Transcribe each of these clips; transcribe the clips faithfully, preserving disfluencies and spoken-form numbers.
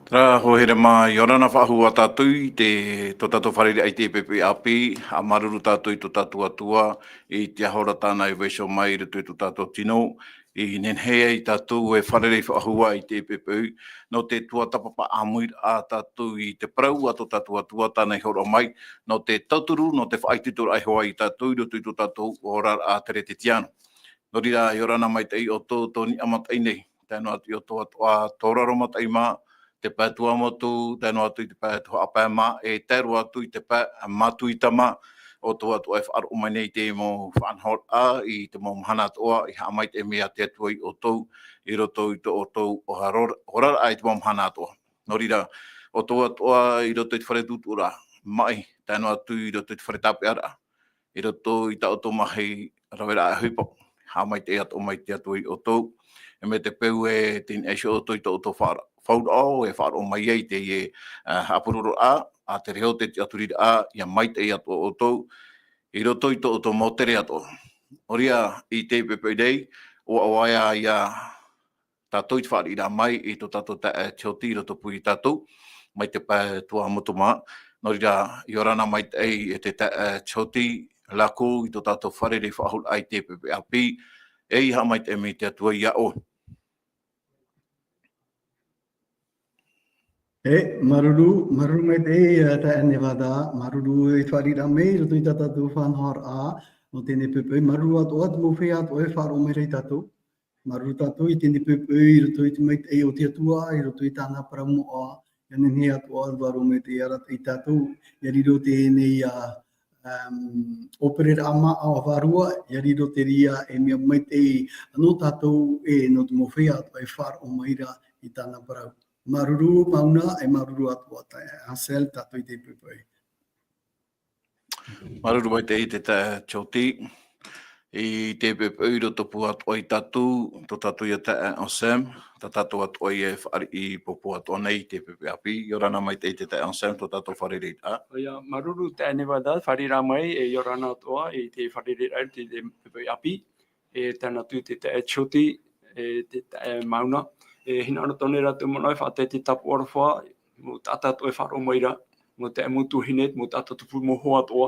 Terā, hoa here mā, ʻia ora na faʻahou tātou i te, tō tātou fārereiraʻa i te poʻipoʻi ʻāpī, haʻamāuruuru tātou i tō tātou Atua, i te aho ra tāna e vaiiho mai i roto i tō tātou tino, i nehenehe ai tātou e fārerei faʻahou i te poʻipoʻi, nō te tuatāpapa ʻāmuiraʻa tātou i te parau a tō tātou Atua tāna i hōroʻa mai, nō te tauturu, nō te faʻaitoitoraʻa iho ā ia tātou i roto i tō tātou oraraʻa teretetiano. Nō reira, ʻia ora na maitaʻi ʻoutou tō niʻa mataʻi nei, tae noa atu i ʻoutou atoʻa tō raro mataʻi mā, te pae Tuamotu, tae noa atu i te pae Haʻapae mā, e tae roa atu i te pae Matuita mā, ʻoutou atoʻa e faʻaroʻo mai nei i te mau faʻanahoraʻa, i te mau mahana atoʻa, i haʻamaitaʻi mai te Atua ia ʻoutou, i roto i tō ʻoutou ora-, oraraʻa i te mau mahana atoʻa. Nō reira, ʻoutou atoʻa i roto i te fare tutuʻaraʻa, maʻi, tae noa atu i roto i te fare tāpeʻaraʻa, i roto i tā ʻoutou mahi raveraʻa ʻohipa, haʻamaitaʻi atoʻa mai te Atua ia ʻoutou, e mai te peu e tei niʻa iho ʻoutou i tō ʻoutou faʻara-, faʻaroʻo, e faʻaroʻo mai ai teie, ā, haʻapurororaʻa, ā, te reho, te tiʻaturiraʻa, ʻia maitaʻi atoʻa ʻoutou, i roto i tō ʻoutou mau tere atoʻa. Nō reira, i te poʻipoʻi nei, ʻoaʻoa ïa, ïa tātou i te fāriʻiraʻa mai i tō tātou taeaʻe Tioti i rotopū ia tātou, mai te pae Tuamotu mā. Nō reira, ʻia ora na maitaʻi e te taeaʻe Tioti Laku i tō tātou fārerei faʻahou i te poʻipoʻi ʻāpī, e ʻia haʻamaitaʻi mai te Atua ia ʻoe. E, māuruuru, māuruuru maitaʻi, e, taeaʻe Nevada, māuruuru i te fāriʻiraʻa mai i roto i tā tātou faʻanahoraʻa, nō teie poʻipoʻi, māuruuru atoʻa, te mau feiā atoʻa e faʻaroʻo mai ra ia tātou. Māuruuru tātou i teie poʻipoʻi, i roto i te maitaʻi o te Atua, i roto i tāna parau moʻa, ʻia nehenehe atoʻa, vārua maitaʻi ia rātou ia tātou, ʻia riro teie nei, ā, um, ʻōpereraʻa māʻa vārua, ʻia riro te reira e mea maitaʻi nō tātou e nō te mau feiā atoʻa e faʻaroʻo mai ra i tāna parau. Māuruuru, Mauna, e māuruuru atoʻa taeaʻe Ansel, tātou i te poʻipoʻi. Māuruuru maitaʻi te taeaʻe Tioti. I te poʻipoʻi i rotopū atoʻa ia tātou, tō tātou ia taeaʻe Ansem, tā tātou atoʻa ia e fāriʻi pōpō atoʻa nei i te poʻipoʻi ʻāpī. ʻIa ora na maitaʻi te taeaʻe Ansem, tō tātou fārereiraʻa. ʻOia, māuruuru taeaʻe Nevada, fāriʻiraʻa mai, e ʻia ora na atoʻa i te fārereiraʻa i te, te poʻipoʻi ʻāpī, e tae noa atu i te taeaʻe Tioti, e te taeaʻe Mauna. E hinaʻaro atoʻa nei rātou manaʻo e faʻatae i te tāpaʻo aroha, mau taʻata atoʻa e faʻaroʻo mai ra, mau taeaʻe, mau tuahine, mau taʻata tupu, mau hoa atoʻa,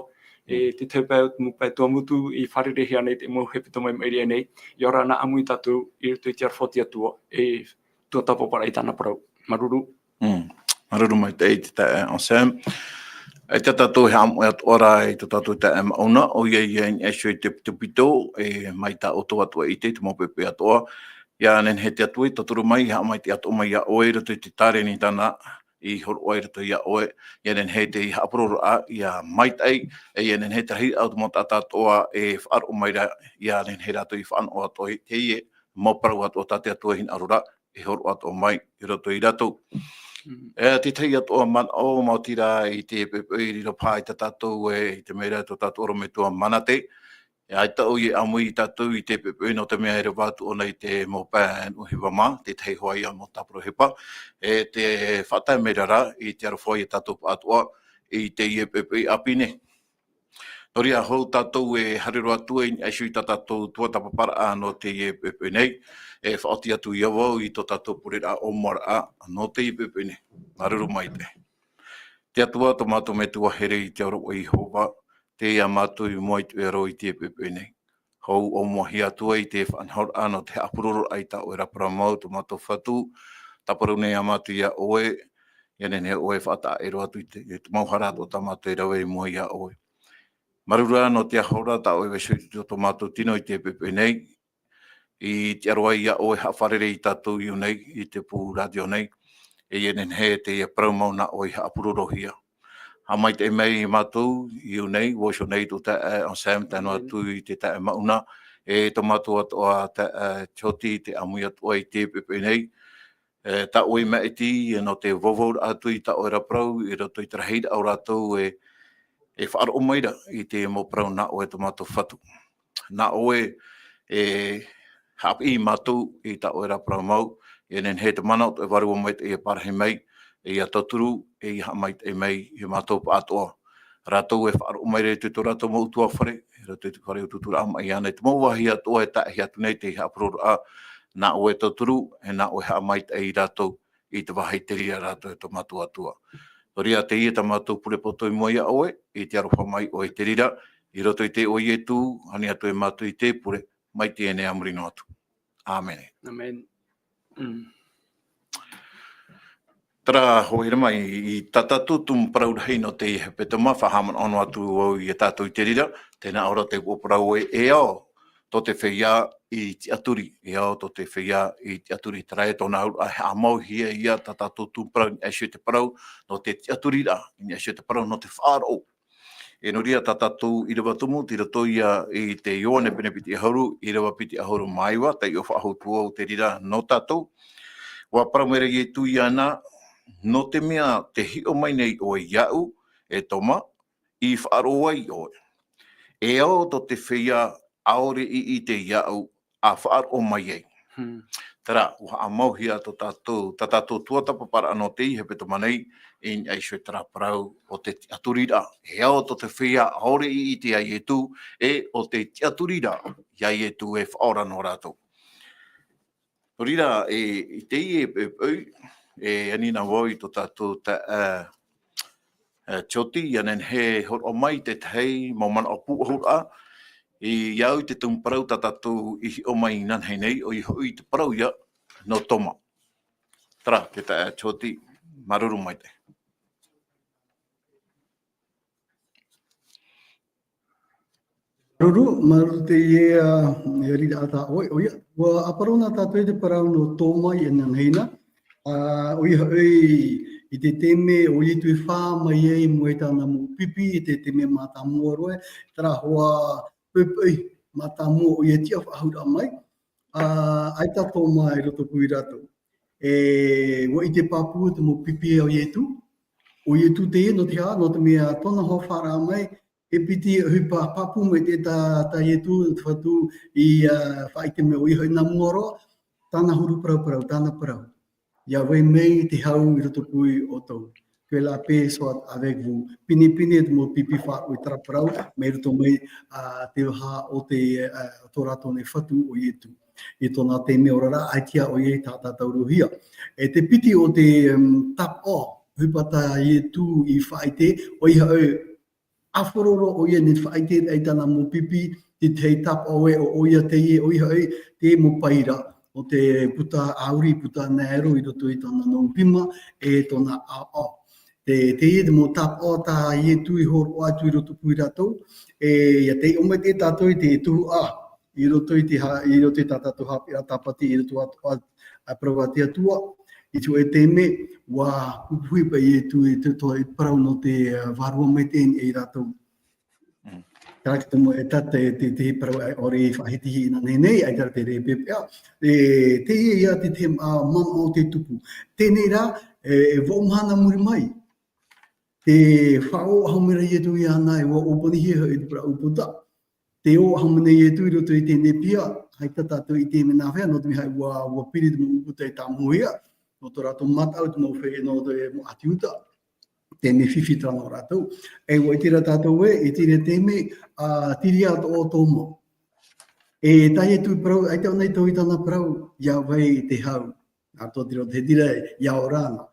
e te tahi pae, mau pae Tuamotu i fārereihia nei te mau hepetoma i maʻiri aʻe nei, ʻia ora na ʻāmui tātou i roto i te aroha o te Atua, e tuatāpaparaʻa i tāna parau. Māuruuru. Mm. Māuruuru maitaʻi te taeaʻe Ansem. E tā tātou e haʻamoʻe atoʻa ra i tō tātou taeaʻe Mauna, ʻoia ïa i niʻa iho i te pitopito, e mai tā ʻoutou atoʻa e ʻite i te mau poʻipoʻi atoʻa. ʻIa nehenehe te Atua e tauturu mai, haʻamaitaʻi atoʻa mai ia ʻoe i roto i te tāreni tāna i hōroʻa i roto ia ʻoe, ʻia nehenehe te haʻapurororaʻa ʻia maitaʻi, e ʻia nehenehe te rahiraʻa o te mau taʻata atoʻa e faʻaroʻo mai ra, ʻia nehenehe rātou e faʻanaho atoʻa i teie mau parau atoʻa tā te Atua e hinaʻaro ra, e hōroʻa atoʻa mai i roto ia rātou. Mm. E, te tahi atoʻa manaʻo, maoti rā i te poʻipoʻi i riro paha ia tātou, e, i te mea ra tō tātou ʻorometua Manate, e, ʻaita ʻoia e ʻāmui ia tātou i te poʻipoʻi nō te mea e reva atu ʻōna i te mau pae Nuʻuhiva mā, te tahi hoʻi ia mau tāpura ʻohipa, e te faʻatae mai ra i te aroha ia tātou pāʻatoʻa i teie poʻipoʻi ʻāpī nei. Nō reira, hou tātou e haere roa atu i niʻa iho i tā tātou tuatāpaparaʻa nō teie poʻipoʻi nei, e faʻaoti atu ia vau i tō tātou pureraʻa ʻōmuaraʻa nō teie poʻipoʻi nei. Māuruuru maitaʻi. Te Atua, tō mātou Metua here i te aroha o Iehova, tei ia mātou i mua i te ʻoe aro i teie poʻipoʻi nei. Hou ʻōmuahia atu ai te faʻanahoraʻa nō te haʻapurororaʻa i tā ʻoe ra parau mau, tō mātou Fatu, tāparu nei ā mātou ia ʻoe, ʻia nehenehe ʻoe e faʻataʻa roa atu i te, i te mau hara atoʻa tā mātou e rave i mua ia ʻoe. Māuruuru nō te aho ra tā ʻoe e vaiiho i tō, tō mātou tino i teie poʻipoʻi nei, i tiʻa roa ia ʻoe e haʻafārerei ia tātou i ʻō nei, i te pū rātio nei, e ʻia nehenehe teie parau mau nā ʻoe i haʻapurorohia. Haʻamaitaʻi mai ia mātou i ʻō nei, vaiiho nei tō taeaʻe Ansem, tae noa atu i te taeaʻe Mauna, e tō mātou atoʻa taeaʻe Tioti, tei ʻāmui atoʻa i teie poʻipoʻi nei, e, tā ʻoe i maʻiti, e, nō te vauvau atu i tā ʻoe ra parau, i roto i te rahiraʻa o rātou e, e faʻaroʻo mai ra i te mau parau nā ʻoe tō mātou Fatu. Nā ʻoe e haʻapiʻi ia mātou i tā ʻoe ra parau mau, ʻia nehenehe te mana o tō ʻoe Vārua Maitaʻi e parahi mai, e ʻia tauturu, e ʻia haʻamaitaʻi mai ia mātou pāʻatoʻa. Rātou e faʻaroʻo mai ra i tō rātou mau ʻutuāfare, i roto i te fare utuuturaʻa maʻi ānei, te mau vāhi atoʻa e taʻahi atu nei te haʻapurororaʻa, nā ʻoe e tauturu, e nā ʻoe e haʻamaitaʻi ia rātou. i te vāhi te reira rātou e tō mātou Atua. Nō reira, teie tā mātou pure poto i mua iā ʻoe, i te aroha mai ʻoe i te reira, i roto i te iʻoa o Ietu, ani atu e mātou i te pure, mai teie nei a muri noa atu. Āmene. Āmene. Mm. Terā, hōʻē mai, i tā tātou tumu parau rahi nō teie hepetoma, faʻahaʻamanaʻo noa atu au iā tātou i te reira, tē nā ʻō ra te upoʻo parau ē, e ao tō te feiā i tiʻaturi, e ao tō te feiā i tiʻaturi, terā e tōna auraʻa e haʻamauhia ia tā tātou tumu parau, i niʻa iho i te parau nō te tiʻaturiraʻa, i niʻa iho i te parau nō te faʻaroʻo. E nō reira tā tātou ʻīrava tumu, tei roto ia i te Ioane pene piti ʻahuru, ʻīrava piti ʻahuru mā iva, taiʻo faʻahou atu au te reira nō tātou. ʻUa parau mai ra Ietu iāna, nō te mea tē hiʻo mai nei ʻoe iāʻu, e Toma, i faʻaroʻo ai ʻoe. E ao tō te feiā ʻaore i ʻite iāʻu, a faʻaroʻo mai ai. Hmm. Terā, ʻua haʻamauhia tō tātou, tā tātou tuatāpaparaʻa nō teie hepetoma nei, i niʻa iho i terā parau o te tiʻaturiraʻa. E ao tō te feiā ʻaore i ʻite iā Ietu, e ʻo te tiʻaturiraʻa iā Ietu e faʻaora nō rātou. Nō reira, e, i teie poʻipoʻi, e ani na vau i tō tātou ta-, ā, ā, Tioti, ʻia nehenehe e hōroʻa mai te tahi mau manaʻo pūʻohuraʻa, i, iā au i te tumu parau tā tātou i hiʻo mai inanahi nei, ʻoia hoʻi te parau ia nō Toma. Terā, te ta-, ā, Tioti, māuruuru maitaʻi. Māuruuru, māuruuru teie, ā, e riro atu ʻoe, ʻoia, ʻua ʻāparona tātou i te parau nō Toma inanahi na, ā, ʻoia hoʻi, i te taime ʻo Ietu e fā mai ai i mua i tāna mau pipi, i te taime mātāmua roa, terā hoʻi poʻipoʻi mātāmua ʻoia e tiʻa faʻahou mai, ā, ʻaita Toma i roto pū ia rātou. E, ʻua ʻite pāpū te mau pipi o Ietu, ʻo Ietu teie nō te aha, nō te mea tōna hoʻi fāraʻa mai, e piti ʻohipa pāpū maitaʻi tā, tā Ietu, te Fatu, i, ā, faʻaʻite mai ʻoia hoʻi nā mua roa, tāna huru parauparau, tāna parau. ʻIa vai mai te hau i roto pū ia ʻoutou. Que la paix soit avec vous. Pinepine te mau pipi faʻaroʻo i terā parau, mai roto mai, ā, te vaha o te, ā, tō rātou nei Fatu ʻo Ietu. I tōna taime oraraʻa, ʻaita ʻoia i tātātauhia. E te piti o te, um, tāpaʻo, ʻohipa tā Ietu i faʻaʻite, ʻoia hoʻi, ʻāfaro roa ʻoia nei faʻaʻite i tāna mau pipi, te tahi tāpaʻo ē, ʻo, ʻoia teie, ʻoia hoʻi, te mau paira, ʻo te puta ʻāuri, puta ʻānaero i roto i tāna nau pima, e tōna ʻaoʻao. Te, teie te mau tāpaʻo tā Ietu i hōroʻa atu i roto pū ia rātou, e, ʻia taiʻo maitaʻi tātou i te tuhaʻa, i roto i te ha-, i roto i tā tātou haʻapiʻiraʻa tāpati, i roto atu, a, ā, parau a te Atua, i te hōʻē taime, ʻua pupuhi paʻi Ietu i te, tō, i te parau nō te, ā, vārua maitaʻi i rātou. Mm. Terā te mau, e tā te, te, te parau ʻaore i faʻahitihia inanahi nei, ʻaita te reira pepeʻa, e, teie ia te, te, ā, manaʻo o te tupu. Teie rā, e, e vaʻu mahana muri mai, tē faʻaʻō ʻahau mai ra Ietu iāna, e ʻua ʻōpanihia hoʻi te parau ʻūputa. Tē ʻō ʻahau mai nei Ietu i roto i teie piha, ʻaita tātou i ʻite e mea nāhea, nō te mea ʻua, ʻua piri te mau ʻūputa i tāmau ia, nō tō rātou mataʻu, te mau fe-, nō te mau ʻāti Iuta, te mea fifi terā nō rātou. E ʻua ʻite ra tātou ē, i terā taime, ā, tiri atoʻa ʻo Toma. E tā Ietu i parau, ʻaita ʻōna i tohu i tāna parau, ʻia vai te hau. Nā roto i te reo Hepetoma, ʻia ora na.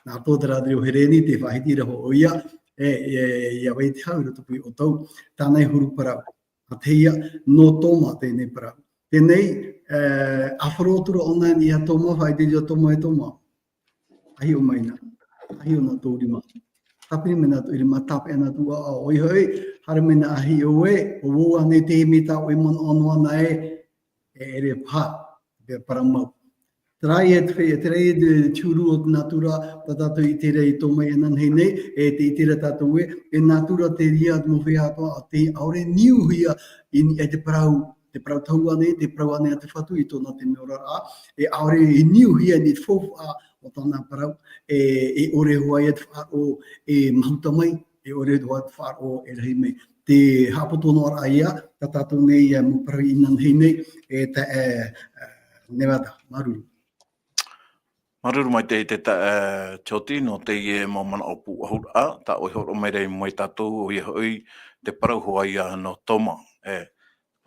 Nā roto i te reo Hereni, tē faʻahiti ra hoʻi ʻoia, e, e, ʻia vai te hau i roto pū ia ʻoutou. Tāna e huru parau. ʻA teie, nō Toma teie parau. Teie, e, ʻāfaro atu ra ʻōna i niʻa iā Toma, faʻaʻite ra Toma, e Toma. ʻA hiʻo mai na. ʻA hiʻo nā tōʻu rima. Tāpiri mai nā tōʻu rima, tāpeʻa nā tōʻu ʻaoʻao. ʻOia hoʻi, haere mai na ʻa hiʻo ē, ʻo vau ānei te mea tā ʻoe e manaʻo noa na ē, e ʻere paha, te parau mau. Terā ia te fe-, terā ia te huru o te nātura, tā tātou i ʻite ra i Toma inanahi nei, e tē ʻite ra tātou ē, e nātura te reira te mau feiā atoʻa, tē ʻaore niuhia i niʻa i te parau, te parau tahua nei, te parau ānei a te Fatu i tōna taime oraraʻa, e ʻaore i niuhia i te faufaʻa o tāna parau, e, e ʻore hoʻi ia te faʻaroʻo e mahuta mai, e ʻore hoʻi te faʻaroʻo e rahi mai. Te haʻapoto noa ra ia, tā tātou nei ia mau parau inanahi nei, e ta-, e, e, Nevada, māuruuru. Māuruuru maitaʻi te ta-, e, Tioti, nō teie mau manaʻo pūʻohuraʻa, tā ʻoe i hōroʻa mai ra i mua ia tātou, ʻoia hoʻi te parau hoʻi ia nō Toma, e,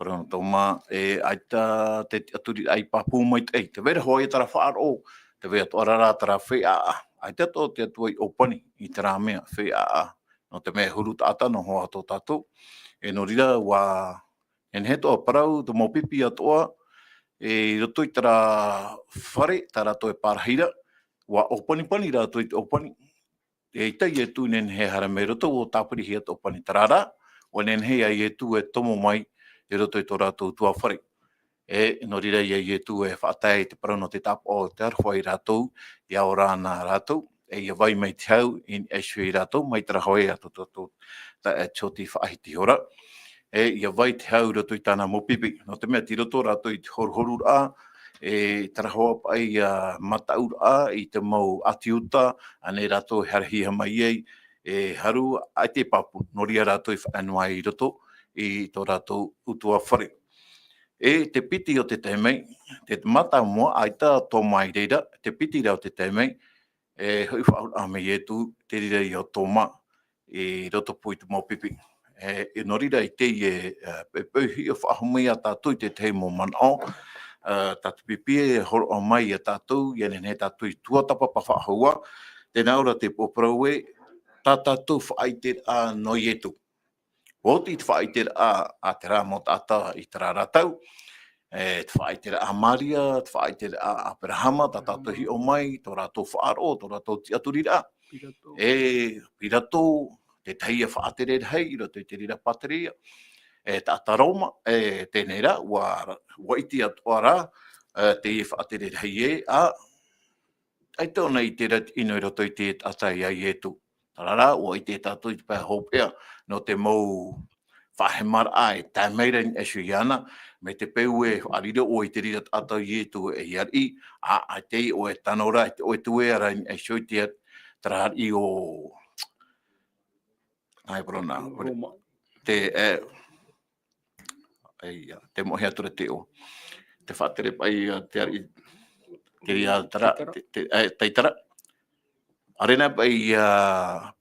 parau nō Toma, e, ʻaita te tiʻaturiraʻa i pāpū maitaʻi, tē vai ra hoʻi terā faʻaroʻo, te vai atoʻa ra terā feiā. ʻAita atoʻa te Atua i ʻōpani i terā mea feiā. Nō te mea e huru taʻata noa atu tātou. E nō reira, ʻua nehenehe atoʻa e parau te mau pipi atoʻa, e, i roto i terā fare, tā rātou e pārahi ra, ʻua ʻōpanipani rātou i te ʻōpani. E ʻaita Ietu i nehenehe e haere mai roto, ʻua tāpirihia te ʻōpani, terā rā, ʻua nehenehe ia Ietu e tomo mai i roto i tō rātou ʻutuāfare. E, nō reira ia Ietu e faʻatae i te parau nō te tāpaʻo, te aroha ia rātou, ʻia ora na rātou, e ʻia vai mai te hau i niʻa iho ia rātou, mai terā hoʻi ā tō tātou, tā, e, tioti faʻahiti hora. E ʻia vai te hau i roto i tāna mau pipi. Nō te mea tei roto rātou i te horuhoruraʻa, e, terā hoʻi paʻi, ā, mataʻuraʻa i te mau ʻāti uta, ānei rātou e haerehia mai ai, e haru, ʻaita e pāpū, nō reira rātou i faʻaea noa i roto i tō rātou ʻutuāfare. E te piti o te taime, te mātāmua, ʻaita Toma i reira, te piti ra o te taime, e hoʻi faʻahou mai Ietu, te reira ia Toma, i roto pū i te mau pipi. E, e nō reira i teie, e, poʻipoʻi hiʻo faʻahou mai ia tātou i te tahi mau manaʻo, e, tā te pipi e hōroʻa mai ia tātou, ʻia nehenehe tātou i tuatāpapa faʻahou ā, tē nā ʻō ra te poroʻi parau ē, tā tātou faʻaʻiteraʻa nō Ietu. ʻUa oti te faʻaʻiteraʻa a terā mau taʻata i terā ra tau, e, te faʻaʻiteraʻa a Maria, te faʻaʻiteraʻa a Aperahama, tā tātou hiʻo mai, tō rātou faʻaroʻo, tō rātou tiʻaturiraʻa. Pirato. E, Pirato, te tahi ia faʻatere rahi, i roto i te reira pātireia. E, taʻata Roma, e, teie rā, ʻua, ʻua ʻite atoʻa ra, e, teie faʻatere rahi ē, ā, ʻaita ʻōna i ʻite ra te ʻino i roto i te taʻata ia Ietu. Terā rā, ʻua ʻite tātou i te pae hopeʻa, nō te mau faʻahemaraʻa e tae mai ra i niʻa iho iāna, mai te peu e faʻariro ʻoe i te reira taʻata o Ietu ei ariʻi, ā, ʻaita ʻoe e tano ra, ʻaita ʻoe e tuea ra i niʻa iho i te, terā ariʻi o, nā hea parau nā, Roma. Te, e, ʻEia, te moʻe atu ra te ʻoa. Te faʻatere paʻi, ā, te ariʻi, te reira tara, Taitara. Te, te, e, Taitara. ʻAore na paʻi, ā,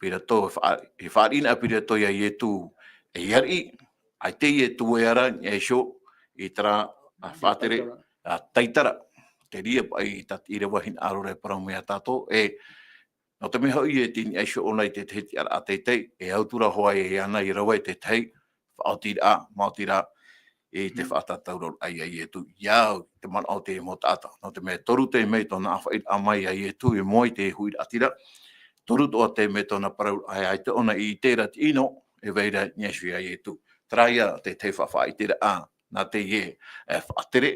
Pirato, e faʻa-, e faʻariʻi na Pirato ia Ietu ei ariʻi, ʻaita e tuea ra i niʻa iho i terā, ā, faʻatere, Taitara. Ā, Taitara. Te reira paʻi tā te ʻīrava hinaʻaro ra e parau mai ia tātou, e, nō te mea hoʻi e tei niʻa iho ʻōna i te tahi tiʻaraʻa teitei, e atura hoʻi iāna i rave i te tahi faʻaotiraʻa, maoti rā, i te faʻatatauraʻa ia Ietu, ʻia au, te manaʻo o te mau taʻata. Nō te mea toru taime tōna ʻāfaʻiraʻa mai ia Ietu i mua i te huiraʻatira, toru atoʻa taime tōna parauraʻa, e ʻaita ʻōna i ʻite ra te ʻino e vai ra i niʻa iho ia Ietu. Terā ia te tahi faʻaʻiteraʻa nā teie, e, faʻatere,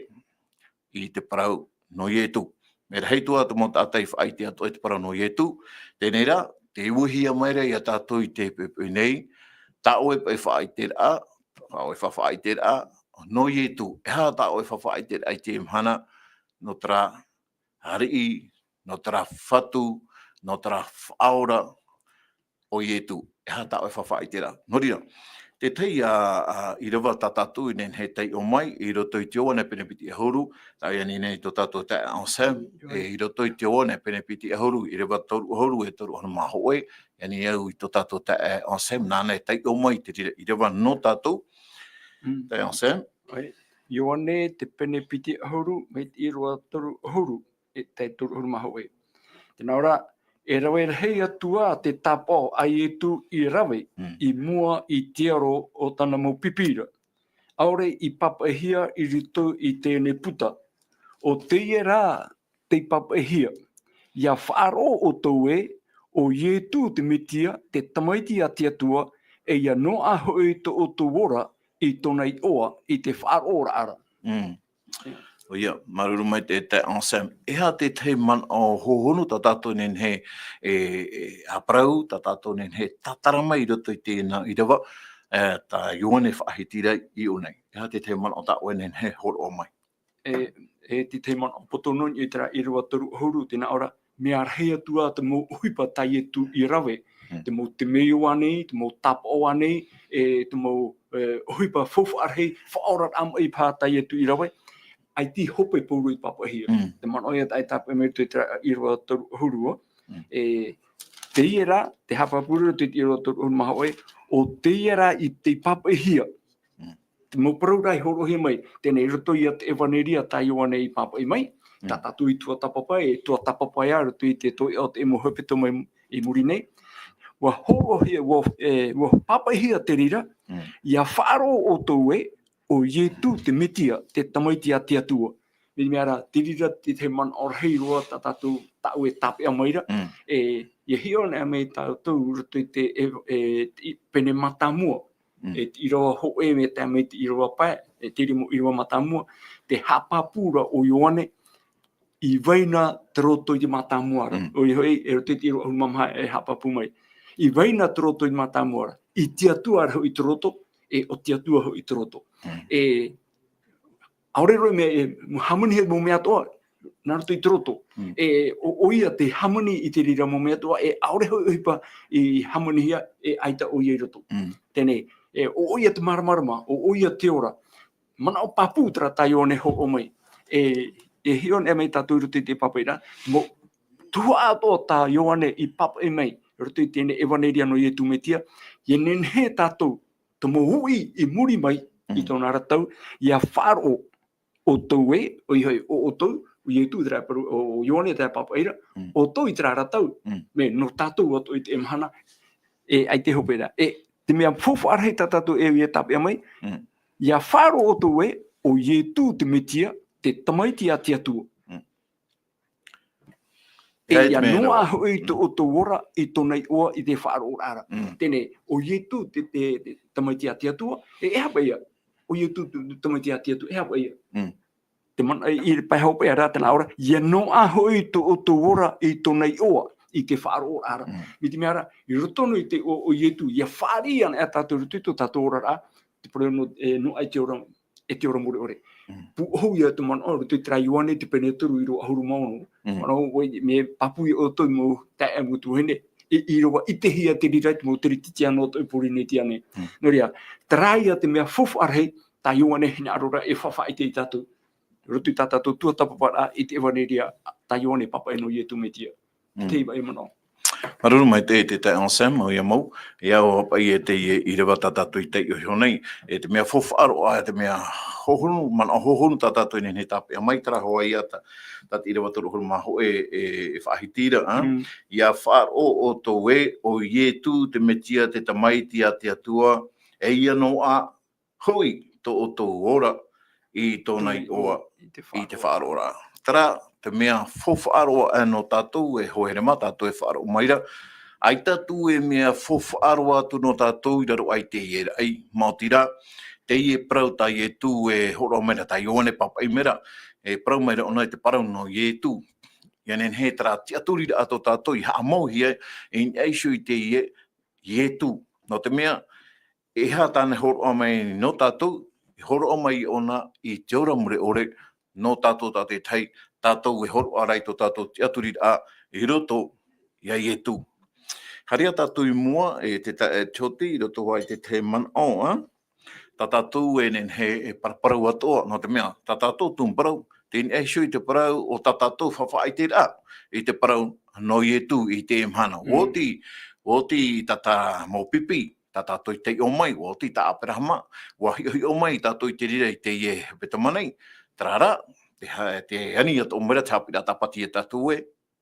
i te parau nō Ietu. Mea rahi atoʻa te mau taʻata i faʻaʻite atoʻa i te parau nō Ietu. Teie rā, tē uihia mai ra ia tātou i teie poʻipoʻi nei, tā ʻoe paʻi faʻaʻiteraʻa, tā ʻoe fa-, faʻaʻiteraʻa nō Ietu. E aha tā ʻoe fa-, faʻaʻiteraʻa i teie mahana, nō terā ariʻi, nō terā fatu, nō terā faʻaora, o Ietu, e aha tā ʻoe fa-, faʻaʻiteraʻa. Nō reira, te tahi, ā, ā, ʻīrava tā tātou i nehenehe e taiʻo mai, i roto i te Ioane pene piti ʻahuru, tāʻu i ani nei tō tātou taeaʻe Anselme, e, i roto i te Ioane pene piti ʻahuru, ʻīrava toru ʻahuru e toru ʻahuru mā hōʻē, i ani au i tō tātou taeaʻe Anselme, nāna e taiʻo mai te reira ʻīrava nō tātou, Mm. taeaʻe Anselme. ʻOia, Ioane te pene piti ʻahuru, mai te ʻīrava toru ʻahuru. E, tae toru ʻahuru mā hōʻē. Tē nā ʻō ra, e rave rahi atu ā te tāpaʻo a Ietu i rave Mm. i mua i te aro o tāna mau pipi ra. ʻAore i pāpaʻihia i roto i teie nei puta. ʻO teie rā tei pāpaʻihia. ʻIa faʻaroʻo ʻoutou ē, ʻo Ietu te Metia, te Tamaiti a te Atua, e ʻia noaʻa hoʻi tō ʻoutou ora i tōna iʻoa, i te faʻaroʻoraʻa ra. Mm. ʻOia, māuruuru maitaʻi e taeaʻe Anselme. E aha te tahi manaʻo hōhonu tā tātou e nehenehe e, e, ʻa parau, tā tātou e nehenehe e tātara mai i roto i teie ʻīrava, e, tā Ioane faʻahiti ra i ʻō nei. E aha te tahi manaʻo tā ʻoe e nehenehe e hōroʻa mai. E, e te tahi manaʻo poto nō niʻa i terā ʻīrava toru ʻahuru, tē nā ʻō ra, mea rahi atu ā te mau ʻohipa tā Ietu i rave, Mm. te mau temeio ānei, te mau tāpaʻo ānei, e te mau, e, ʻohipa faufaʻa rahi, faʻaoraraʻa maʻi paha tā Ietu i rave, ʻaita e hope pauroa i pāpaʻihia. Mm. Te manaʻo ia tā ʻoe e tāpaʻo mai i roto i terā ʻīrava toru ʻahuru, Mm. e, teie rā, tē haʻapāpū ra i te ʻīrava toru ʻahuru mā hōʻē, ʻo teie rā i tei pāpaʻihia. Mm. Te mau parau rā i hōroʻahia mai, teie nei i roto ia te ʻEvaneria tā Ioane i pāpaʻi mai, tā tātou i tuatāpapa, e tuatāpapa ia roto i te toiʻa o te mau hepetoma i muri nei. Ua hōroʻahia, ua, e, ua pāpaʻihia te reira, ia faʻaroʻo ʻoutou ē, ʻo Ietu te Metia, te Tamaiti a te Atua. Mai te mea ra, te reira te, te manaʻo rahi roa tā tātou, tāʻu e tāpeʻa mai ra, e, ia hiʻo anaʻe mai tātou roto i te, e, e, i, pene mātāmua, e, te ʻīrava hōʻē mai te, mai te ʻīrava pae, e, te rima ʻīrava mātāmua, te haʻapāpū ra ʻo Ioane, i vai na te roto i te mātāmua ra. ʻOia hoʻi, e roto i te ʻīrava ʻahuru mā maha e haʻapāpū mai. I vai na te roto i te mātāmua ra. I te Atua ra hoʻi te roto, e ʻo te Atua hoʻi te roto. E, ʻaore roa mea, e, hāmani he mau mea atoʻa, nā roto i te roto. E, ʻo, ʻoia te hāmani i te reira mau mea atoʻa, e, ʻaore hoʻi ʻohipa i hāmanihia, e, ʻaita ʻoia i roto. Teie nei, e, ʻo, ʻoia te māramarama, ʻo, ʻoia te ora. Manaʻo pāpū terā tā Ioane e hōroʻa mai. E, e hiʻo anaʻe mai tātou i roto i te pāpaʻi ra, mau tuhaʻa atoʻa tā Ioane i pāpaʻi mai, roto i teie ʻevaneria nō Ietu Metia, ʻia nehenehe tātou, te mau uʻi i muri mai, i tōna ra tau, ʻia faʻaroʻo ʻoutou ē, ʻoia hoʻi, ʻo ʻoutou, ʻo Ietu terā paru, ʻo, ʻo Ioane terā pāpaʻi ra, ʻoutou i terā ra tau, mai nō tātou atoʻa i teie mahana, e, ʻaita e hope ra. E, te mea faufaʻa rahi tā tātou e, e tāpeʻa mai, ʻia faʻaroʻo ʻoutou ē, ʻo Ietu te Metia, te Tamaiti a te Atua. E, ʻia noaʻa hoʻi tō ʻoutou ora i tōna iʻoa i te faʻaroʻoraʻa ra. Teie nei, ʻo Ietu te, te, te Tamaiti a te Atua, e, e aha paʻi ia? ʻO Ietu te, te Tamaiti a te Atua, e aha paʻi ia? Te mana-, i, i pae hopeʻa ra, tē nā ʻō ra, ʻia noaʻa hoʻi tō ʻoutou ora i tōna iʻoa, i te faʻaroʻoraʻa ra. Mai te mea ra, i roto noa i te iʻoa o Ietu, ʻia fāriʻi anaʻe tātou i roto i tō tātou oraraʻa, te parau nō, e, noaʻa i te ora, e te ora mure ʻore. Pūʻohu ia te manaʻo, roto i terā Ioane, te pene toru, ʻīrava ʻahuru mā ono. Manaʻo, ʻoe, mea pāpū ia ʻoutou mau taeaʻe, mau tuahine, e, ʻīrava ʻitehia te reira i te mau teretitiano atoʻa i Pōrīnetia nei. Nō reira, terā ia te mea faufaʻa rahi, tā Ioane e hinaʻaro ra e faʻaʻite ia tātou. Roto i tā tātou tuatāpaparaʻa i te ʻevaneria, tā Ioane e pāpaʻi nō Ietu Metia. Te vai manaʻo. Māuruuru maitaʻi te, te taeaʻe Sam, ʻoia mau, e au paʻi e te, e, ʻīrava tā tātou i taiʻo iho nei, e te mea faufaʻa roa, e te mea hohonu, manaʻo hohonu tā tātou e nehenehe e tāpeʻa mai, terā hoʻi ia tā, tā te ʻīrava toru ʻahuru mā hōʻē e, e faʻahiti ra, ā? ʻIa faʻaroʻo ʻoutou ē, ʻo Ietu te Metia, te Tamaiti a te Atua, e ʻia noaʻa hoʻi tō ʻoutou ora i tōna iʻoa i te faʻaroʻoraʻa. Terā te mea faufaʻa roa aʻe nō tātou e hoa here mā, tātou e faʻaroʻo mai ra. ʻAita atu e mea faufaʻa roa atu nō tātou i raro aʻe i teie raʻi, maoti rā, teie parau tā Ietu e hōroʻa mai ra, tā Ioane e pāpaʻi mai ra, e parau mai ra ʻōna i te parau nō Ietu. ʻIa nehenehe terā tiʻaturiraʻa tō tātou i haʻamauhia, i niʻa iho i teie Ietu. Nō te mea, e aha tāna e hōroʻa mai nō tātou, e hōroʻa mai ʻōna i te ora mure ʻore, nō tātou tātaʻitahi, tātou e hōroʻa ra i tō tātou tiʻaturiraʻa i roto ia Ietu. Haere ā tātou i mua, e te ta-, e Tioti, i roto hoʻi i te tahi manaʻo, ā? Tā tātou e nehenehe e paraparau atoʻa, nō te mea, tā tātou tumu parau, tei niʻa iho i te parau o tā tātou faʻaʻiteraʻa, i te parau nō Ietu i teie mahana. ʻUa oti, ʻua oti tā, tā mau pipi, tā tātou i taiʻo mai, ʻua oti tā Aperahama, ʻua hiʻohiʻo mai tātou i te reira i teie hepetoma nei, terā rā, te ha-, te ani atoʻa mai ra te haʻapiʻiraʻa tāpati ia tātou ē,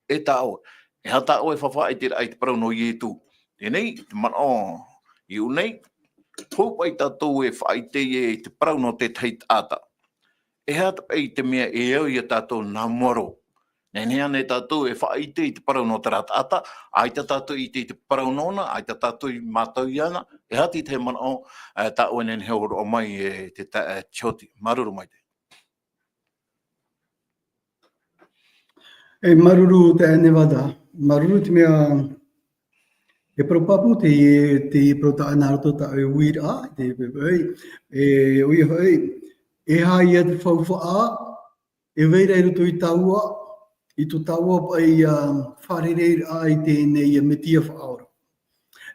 e tā ʻoe. E aha tā ʻoe faʻaʻiteraʻa i te parau nō Ietu. Teie nei, te manaʻo i ʻō nei, hou paʻi tātou e faʻaʻite i te parau nō te tahi taʻata. E aha paʻi te mea e au ia tātou nā mua roa. Nehenehe ānei tātou e faʻaʻite i te parau nō terā taʻata, ʻaita tātou i ʻite i te parau nōna, ʻaita tātou i mātau iāna, e aha te tahi manaʻo, e, tā ʻoe e nehenehe e hōroʻa mai e te ta-, e Tioti. Māuruuru maitaʻi. E māuruuru te Nevada, māuruuru te mea, e parau pāpū te, te parau tā ʻoe nā roto tā ʻoe uiraʻa, te, e, e, ʻoia hoʻi, e aha ia te faufaʻa, e vai ra i roto i tāua, i tō tāua paʻi, ā, fārereiraʻa i teie nei, ā, Metia Faʻaora.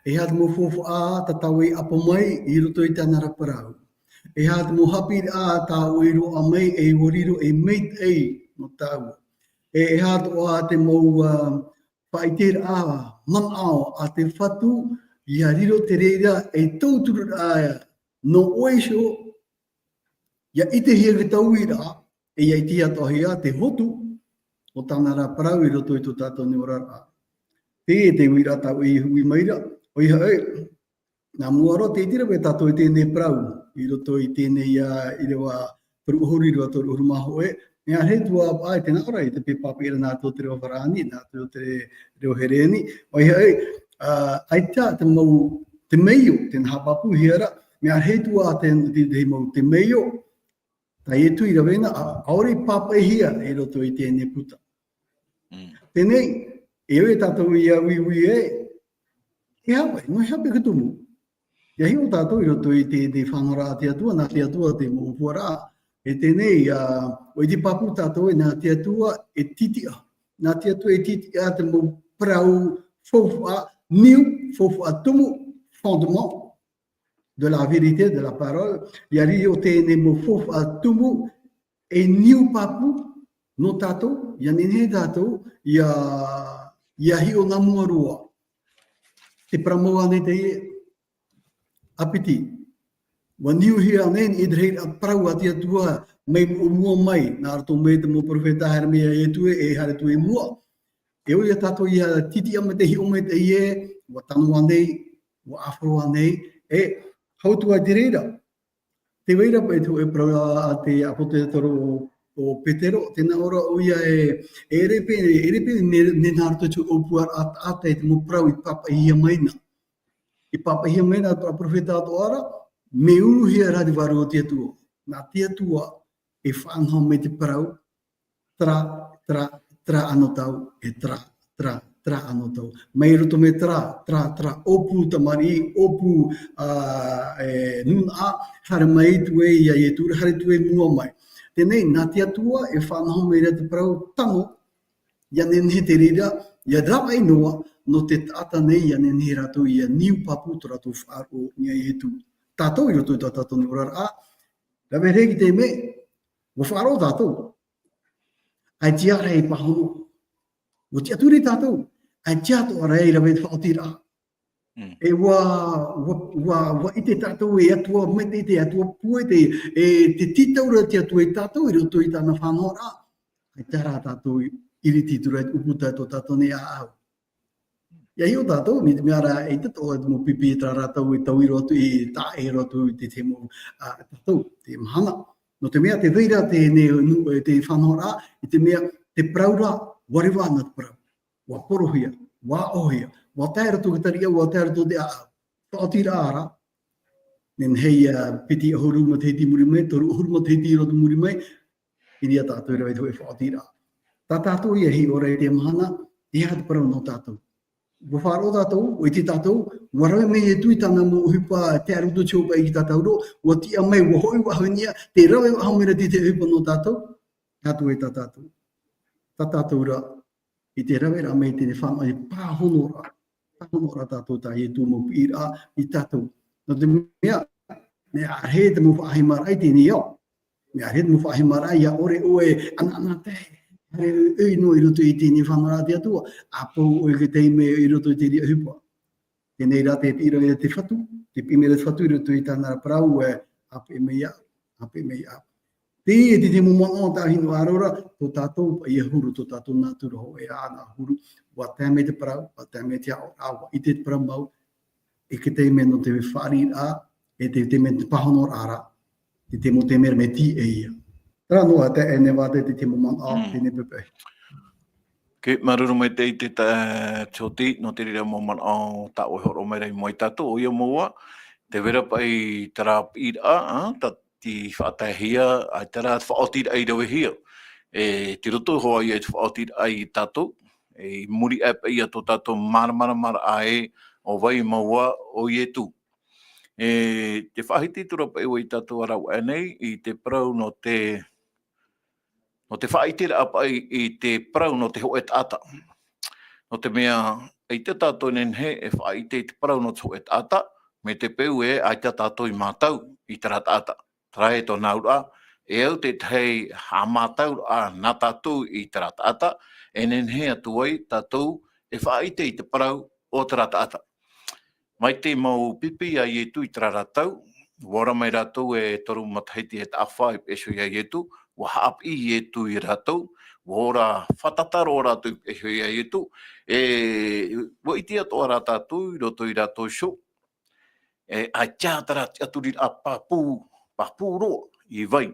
E aha te mau faufaʻa tā tāua i ʻapo mai i roto i tāna ra parau. E aha te mau haʻapiʻiraʻa tā ʻoe i roaʻa mai e ʻua riro ei maitaʻi nō tāua. E, e aha atoʻa te mau, ā, faʻaʻiteraʻa manaʻo a te Fatu, ʻia riro te reira ei tautururaʻa nō ʻoe iho, ʻia ʻitehia te tauiraʻa, e ʻia ʻitehia atoʻahia te hotu, o tāna rā parau i roto i tō tātou nei oraraʻa. Teie te uiraʻa tāʻu i hui mai ra, ʻoia hoʻi, nā mua roa tē ʻite ra vau e tātou i teie nei parau, i roto i teie nei, ā, ʻīrava toru ʻahuru, ʻīrava toru ʻahuru mā hōʻē, mea rahi atu ā paʻi, tē nā ʻō ra, i te pāpaʻi ra nā roto i te reo farāni, nā roto i te reo hereni, ʻoia hoʻi, ā, ʻaita te mau, te meio, tē nā haʻapāpūhia ra, mea rahi atu ā te, te, te mau, te meio, tā Ietu i rave na, ā, ʻaore i pāpaʻihia i roto i teie nei puta. Mm. Teie nei, e au e tātou ia uiui ē, e aha paʻi, nō te aha paʻi te tumu. ʻIa hiʻo tātou i roto i te, te faʻanahoraʻa a te Atua, nā te Atua te mau ʻōpuaraʻa. E teie nei, ā, ʻua ʻite pāpū tātou ē, nā te Atua e tītiʻa. Nā te Atua e tītiʻa te mau parau faufaʻa, niu, faufaʻa tumu, fondement de la vérité, de la parole. ʻIa riro teie nei mau faufaʻa tumu, e niu pāpū, nō tātou, ʻia nehenehe tātou, ʻia, ʻia hiʻo nā mua roa. Te parau mau ānei teie, ʻa piti. ʻUa niuhia ānei, i te reira parau a te Atua, mai o mua mai, nā roto mai te mau perofeta haere mai iā Ietu ē, e haere atu i mua. E ʻoia tātou ʻia tītiʻa mai te hiʻo mai teie, ʻua tano ānei, ʻua ʻāfaro ānei, e, hau atu ai te reira. Tē vai ra paʻi te hōʻē parau a te ʻāpōsetolo ʻo, ʻo Petero, tē nā ʻō ra ʻoia ē, e ʻere paʻi, e ʻere paʻi, nē, nē nā roto i te ʻōpuaraʻa taʻata i te mau parau i pāpaʻihia mai na. I pāpaʻihia mai na te perofeta atoʻa ra, mea uruhia ra te vārua o te Atua. Nā te Atua e faʻanaho mai te parau, terā, terā, terā anotau, e terā, terā, terā anotau. Mai roto mai terā, terā, terā, ʻōpū tamariʻi, ʻōpū, ā, e, nūnaʻa, haere mai atu ē iā Ietu, haere atu i mua mai. Teie nei, nā te Atua e faʻanaho mai ra te parau tano, ʻia nehenehe te reira, ʻia ravaʻi noa, nō te taʻata nei, ʻia nehenehe rātou ʻia niu pāpū tō rātou faʻaroʻo iā Ietu. Tātou i roto i tā tātou nei oraraʻa, rave rahi ki te mea, ʻua faʻaroʻo tātou. ʻAita rā e pāhono. ʻUa tiʻaturi tātou. ʻAita atoʻa rā e rave te faʻaotiraʻa. Mm. E ʻua, ʻua, ʻua, ʻua ʻite tātou e Atua maitaʻi, te Atua pūai, te, e te tītauraʻa te Atua iā tātou i roto i tāna faʻanahoraʻa. ʻAita rā tātou i iriti atu ra i te ʻūputa tō tātou nei ʻāʻau. ʻIa hiʻo tātou, mai te mea rā, ʻaita atoʻa te mau pipi e terā rātou e taui roa atu, e taʻa roa atu i te, te mau, ā, tātou, te mahana. Nō te mea, tē vai ra teie nei, nu-, e te faʻanahoraʻa, i te mea, te parau ra, ʻua reva ana te parau. ʻUa porohia, ʻua aʻohia, ʻua tae roto i te tariʻa, ʻua tae roto i te ʻāʻau. Faʻaotiraʻa ra. Nehenehe ïa piti ʻahuru matahiti i muri mai, toru ʻahuru matahiti i roto i muri mai, i reira tātou e rave i te hōʻē faʻaotiraʻa. Tā tātou ïa e hiʻo ra i teie mahana, e aha te parau nō tātou. ʻUa faʻaroʻo tātou, ʻua ʻite tātou, ʻua rave mai Ietu i tāna mau ʻohipa, tae roto i te hōpeʻa i tā tātou roʻo, ʻua tiʻa mai, ʻua hoʻi faʻahou i niʻa, tē rave faʻahou mai ra te, te ʻohipa nō tātou, tātou e tā tātou. Tā tātou ra, i te raveraʻa mai i teie nei fānaʻo, i pāhonoraʻa, pāhonoraʻa tātou tā Ietu mau piʻiraʻa iā tātou. Nō te mea, mea rahi te mau faʻahimaraʻa i teie nei ao. Mea rahi te mau faʻahimaraʻa, ʻia ʻore ʻoe e ʻanaʻanatae, haere ʻoe, ʻoe noa i roto i teie nei fānaʻoraʻa a te Atua, ʻapou ʻoe i te taime i roto i te reira ʻohipa. Teie nei rā te piʻi ra te Fatu, te piʻi mai ra te Fatu i roto i tāna parau, e, ʻāpeʻe mai iāʻu, ʻāpeʻe mai iāʻu. Teie te, te mau manaʻo tāʻu e hinaʻaro ra, tō tātou paʻi huru, tō tātou nātura hōʻē ā, nā huru, ʻua tae mai te parau, ʻua tae mai te aʻoraʻa, ʻua ʻite te parau mau, e te taime nō te fāriʻiraʻa, e te, te mea te pāhonoraʻa ra, te, te mau taime ra mea tīaʻi ïa. Terā noa, te, e nehenehe ā te, te, te mau manaʻo, Mm. teie nei paʻi. Ke māuruuru maitaʻi te, te, Tioti, nō te reira mau manaʻo tāʻu e hōroʻa mai ra i mua ia tātou, ʻoia mau ā, tē vai ra paʻi terā piʻiraʻa, ā, tā te faʻataehia, ʻaita rā te faʻaotiraʻa i ravehia. E, tei roto hoʻi ïa te faʻaotiraʻa ia tātou, e, i muri aʻe paʻi ia tō tātou māramarama ē, ʻo vai mau ā, ʻo Ietu. E, tē faʻahiti atu ra paʻi vau ia tātou e rave nei, i te parau nō te, nō te faʻaʻiteraʻa paʻi i te parau nō te hōʻē taʻata. Nō te mea, ʻaita tātou e nehenehe e faʻaʻite i te parau nō te hōʻē taʻata, mai te peu ē, ʻaita tātou i mātau i terā taʻata. Terā ïa tōna auraʻa, e au te tahi haʻamātauraʻa nā tātou i terā taʻata, e nehenehe atu ai tātou e faʻaʻite i te parau o terā taʻata. Mai te mau pipi a Ietu i terā ra tau, ʻua ora mai rātou e toru matahiti e taʻa fā i peʻe iho ia Ietu, ʻua haʻapiʻi Ietu ia rātou, ʻUa ora fātata roa rātou i te peʻe iho ia Ietu, e, ʻua ʻite atoʻa rā tātou i roto ia rātou iho, e, ʻaita terā tiʻaturiraʻa pāpū, pāpū roa i vai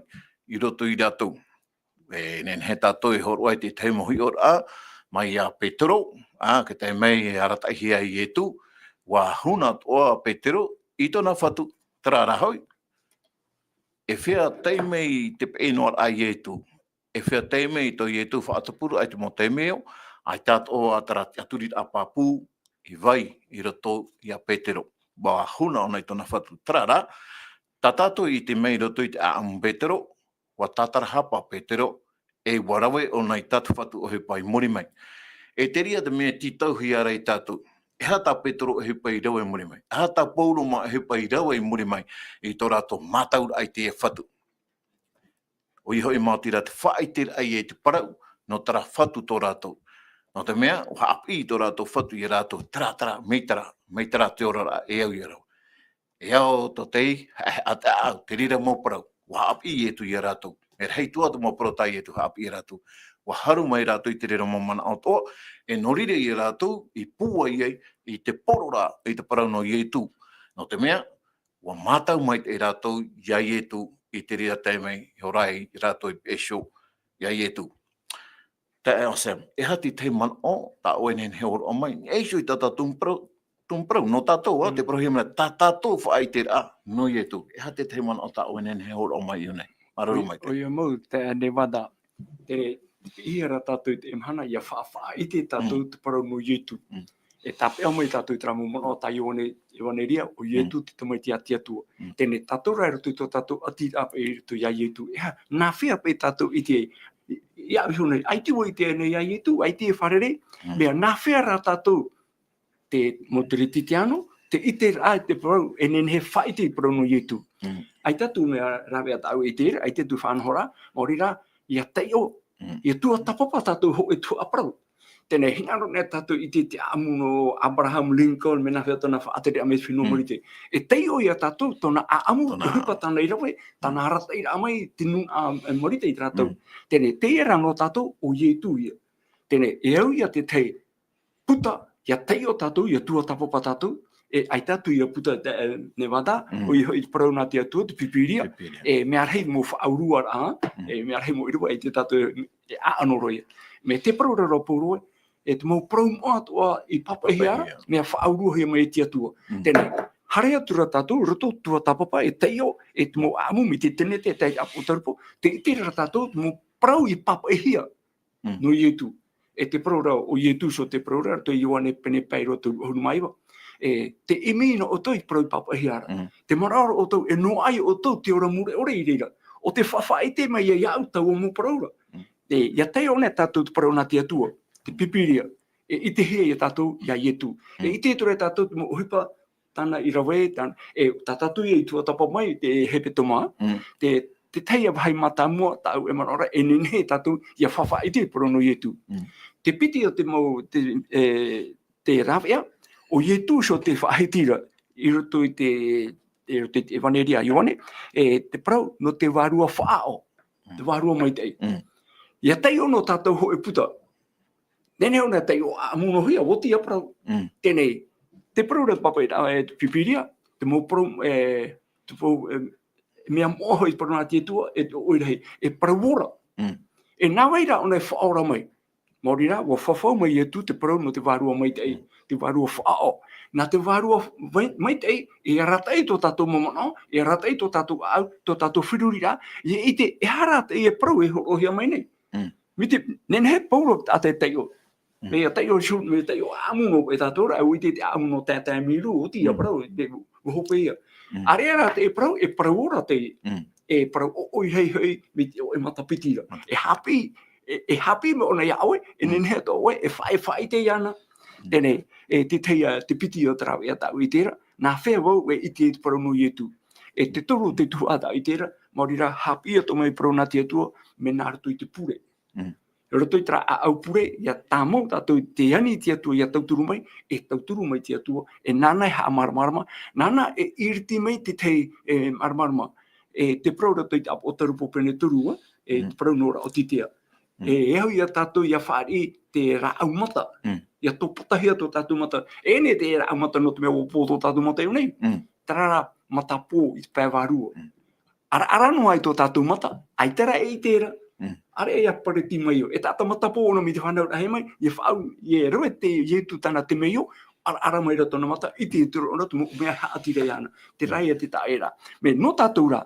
i roto ia rātou. E, nehenehe tātou e hōroʻa i te tahi mau hiʻoraʻa, mai ia Petero, ā, te taime e arataʻihia ai Ietu, ʻua huna atoʻa Petero i tōna fatu, terā rā hoʻi, e feiā taime i te peʻe noa ra a Ietu, e feiā taime i tō Ietu faʻatupuraʻa i te mau taime ʻo, ʻaita atoʻa terā tiʻaturiraʻa pāpū i vai i roto ia Petero. ʻUa huna ʻōna i tōna fatu, terā rā, tā tātou i ʻite mai i roto i te ʻāʻamu Petero, ʻua tātarahapa Petero, e ʻua rave ʻōna i tā te fatu ʻohipa i muri mai. E te reira te mea e tītauhia ra ia tātou. E aha tā Petero ʻohipa i rave i muri mai? E aha tā Paulo mā ʻohipa i rave i muri mai i tō rātou mātauraʻa i te fatu? ʻOia hoʻi maoti rā te faʻaʻiteraʻa i te parau, nō terā fatu tō rātou. Nō te mea, ʻua haʻapiʻi tō rātou fatu ia rātou, terā, terā, mai terā, mai terā te oraraʻa e au ia rāua. E au tō te, a, a, a, te reira mau parau, ʻua haʻapiʻi Ietu ia rātou. E rahi atu ā te mau parau tā Ietu haʻapiʻi ia rātou. ʻUa haru mai rātou i te reira mau manaʻo atoʻa, e nō reira ia rātou i pūai ai i te poro ra, i te parau nō Ietu. Nō te mea, ʻua mātau maitaʻi rātou ia Ietu i te reira taime, ʻia ora ai rātou i peʻe iho ia Ietu. Taeaʻe Sam, e aha te tahi manaʻo tā ʻoe e nehenehe e hōroʻa mai? E iho i tā tātou parau, tō parau, nō tātou, ā, Mm. te parauhia mai, tā tātou faʻaʻiteraʻa nō Ietu. E aha te tahi manaʻo tā ʻoe e nehenehe e hōroʻa mai i ʻō nei? Māuruuru maitaʻi. ʻOia mau, taeaʻe Nevada, te, te piʻihia ra tātou i teie mahana, ʻia fa-, faʻaʻite tātou Mm. te parau nō Ietu. Mm. E tāpeʻa mai tātou i terā mau manaʻo tā Ioane, Ioane Evaneria, ʻo Ietu Mm. te Tamaiti a te Atua. Mm. Teie tātou rā i roto i tō tātou ʻati ra i roto ia Ietu. E aha, nā hea paʻi tātou i ʻite, i, i, ia iho nei, ʻaita e ʻite nei ia Ietu, ʻaita e fārerei, Mm. mea nā hea rā tātou te mau Teretitiano, te ʻite ra i te parau, e nehenehe e faʻaʻite i te parau nō Ietu. Mm. ʻAita atu mea rāveʻa tāʻu i te reira, ʻaita atu faʻanahoraʻa, maori rā, ʻia taiʻo, Mm. ʻia tuatāpapa tātou hōʻē tuhaʻa parau. Teie nei, hinaʻaro nei tātou i te, te ʻāʻamu nō Abraham Lincoln, mea nā hea tōna faʻatereraʻa mai te fenua Mm. Marite. E taiʻo ia tātou, tōna ʻāʻamu, Tōna te ʻohipa tāna i rave, tāna arataʻiraʻa mai, te nūnaʻa, e, Marite i te rātou. Mm. Teie nei, teie rā nō tātou, ʻo Ietu ia. Teie nei, e au ia te tahi puta, ʻia taiʻo tātou, ʻia tuatāpapa tātou, e ʻaita atu ia puta te, e, Nevada, Mm. ʻoia hoʻi te parau nā te Atua, te Pīpīria, Pīpīria. E mea rahi mau faʻaururaʻa, Mm. e mea rahi mau ʻīrava i te tātou, e ʻaʻano roa ia. Mea te parau ra rā Paulo, e te mau parau moʻa atoʻa i pāpaʻihia ra, Pāpaʻihia. Mea faʻauruhia mai e te Atua. Mm. Teie nei, haere atu ra tātou, roto tuatāpapa, e taiʻo, e te mau ʻāʻamu mai te Tenete, e te ʻĀpotarupo, te ʻite ra tātou, te mau parau i pāpaʻihia. Mm. Nō Ietu. E te parau ra, ʻo Ietu iho te parau ra, tō Ioane pene pae rua toru ʻahuru mā iva. E, tē ʻimi na ʻoutou i te parau i pāpaʻihia ra. Mm. Tē manaʻo ra ʻoutou, e noaʻa ia ʻoutou te ora mure ʻore i reira. ʻO tē faʻaʻite mai ia iāʻu taua mau parau ra. Mm. E, ʻia taiʻo nei tātou te parau nā te Atua, te Pīpīria. E ʻitehia ia tātou ia Ietu. E Mm. ʻite atu ra tātou te mau ʻohipa, tāna i rave, tāna, e, tā tātou ia i tuatāpapa mai, te hepetoma, Mm. te, te tahi ia vāhi mātāmua, tāʻu e manaʻo ra, e nehenehe tātou ia faʻaʻite i te parau nō Ietu. Mm. Te piti o te mau, te, e, te rāveʻa, ʻo Ietu iho te faʻahiti ra, i roto i te, i roto i te Evaneria a Ioane, e, te parau nō te Vārua Faʻaʻo, Mm. te Vārua Maitaʻi. Mm. ʻIa taiʻo nō tātou hōʻē puta. Nehenehe ʻōna e taiʻo ʻāʻamu noa hia, ʻua oti ia parau. Mm. Teie nei, te parau ra pāpaʻi, e, te Pīpīria, te mau parau, e, te parau, e, mea moʻa hoʻi te parau nā te Atua, e te ʻoire rahi, e parau ora. Mm. E nā vai rā ʻōna e faʻaora mai. Maori rā, ʻua fafau mai Ietu te parau nō te Vārua Maitaʻi, Mm. te Vārua Faʻaʻo. Nā te Vārua vai-, Maitaʻi, e arataʻi tō tātou mau manaʻo, e arataʻi tō tātou ʻāʻau, tō tātou feruriraʻa, ʻia ʻite, e aha rā teie parau e hōroʻahia mai nei. Mm. Mai te, nehenehe Paulo taʻata e taiʻo. Mm. Mea taiʻo iho, mea taiʻo ʻāʻamu noa e tātou ra, ʻua ʻite te ʻāʻamu nō tae, tae mīrū, ʻoti ia Mm. parau, te, ʻua hope ia. Mm. ʻĀreʻa rā te parau, e parau ora te, Mm. e parau ʻoʻoi hoʻi, mai te ʻoʻe matapiti ra. Matapiti. E haʻapiʻi, e, e haʻapiʻi mai ʻōna iā ʻoe, e Mm. nehenehe atoʻa ʻoe, e fa-, e faʻaʻite iāna. Mm. Teie nei, e te tahi, te piti o te rāveʻa tāʻu i terā, nā hea vau e ʻite i te parau nō Ietu. E te toru o te tuhaʻa tāʻu i terā, maori rā haʻapiʻi atoʻa mai parau nā te Atua, mea nā roto i te pure. Mm. Roto i terā ʻāʻau pure, ʻia tāmau tātou i te ani i te Atua ʻia tauturu mai, e tauturu mai te Atua, e nāna e haʻamāramarama, nāna e iriti mai te tahi, e, māramarama, e te parau roto i te ʻĀpotarupo pene toru, e Mm. te parau nō Raʻotitea. Mm. E, e au ia tātou ia fāriʻi te rāʻau mata. Mm. Ia topatahia tō tātou mata. E nei te rāʻau mata nō te mea ʻua pō tō tātou mata i ʻō nei. Mm. Terā rā, mata pō i te pae vārua. Mm. Araara noa ai tō tātou mata, ʻaita rā e ʻite ra. Mm. ʻAreʻa ia pareti mai ʻo, e taʻata mata pō ʻōna mai te fānau rahi mai, ia faʻaau, ia rave te Ietu tāna temeio, araara mai ra tōna mata, ʻite atu ra ʻōna te mau mea haʻati ra iāna. Terā ia te taʻa ra. Mea nō tātou rā,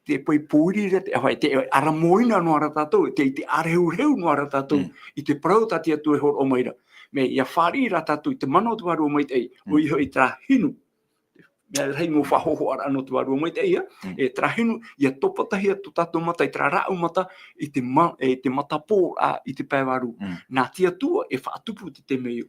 te pae pōiri ra, te, ʻaore, te ara mōina noa ra tātou, te, te ʻārehurehu noa ra tātou, Mm. i te parau tā te Atua e hōroʻa mai ra. Mea ia fāriʻi rā tātou i te mana o te Vārua Maitaʻi, Mm. ʻoia hoʻi terā hinu. Mea rahi mau faʻahohoʻaraʻa nō te Vārua Maitaʻi, ʻia. Mm. E terā hinu, ia topatahia tō tātou mata, i terā rāʻau mata, i te ma-, e te mata pō, ā, i te pae vārua. Mm. Nā te Atua e faʻatupu te temeio.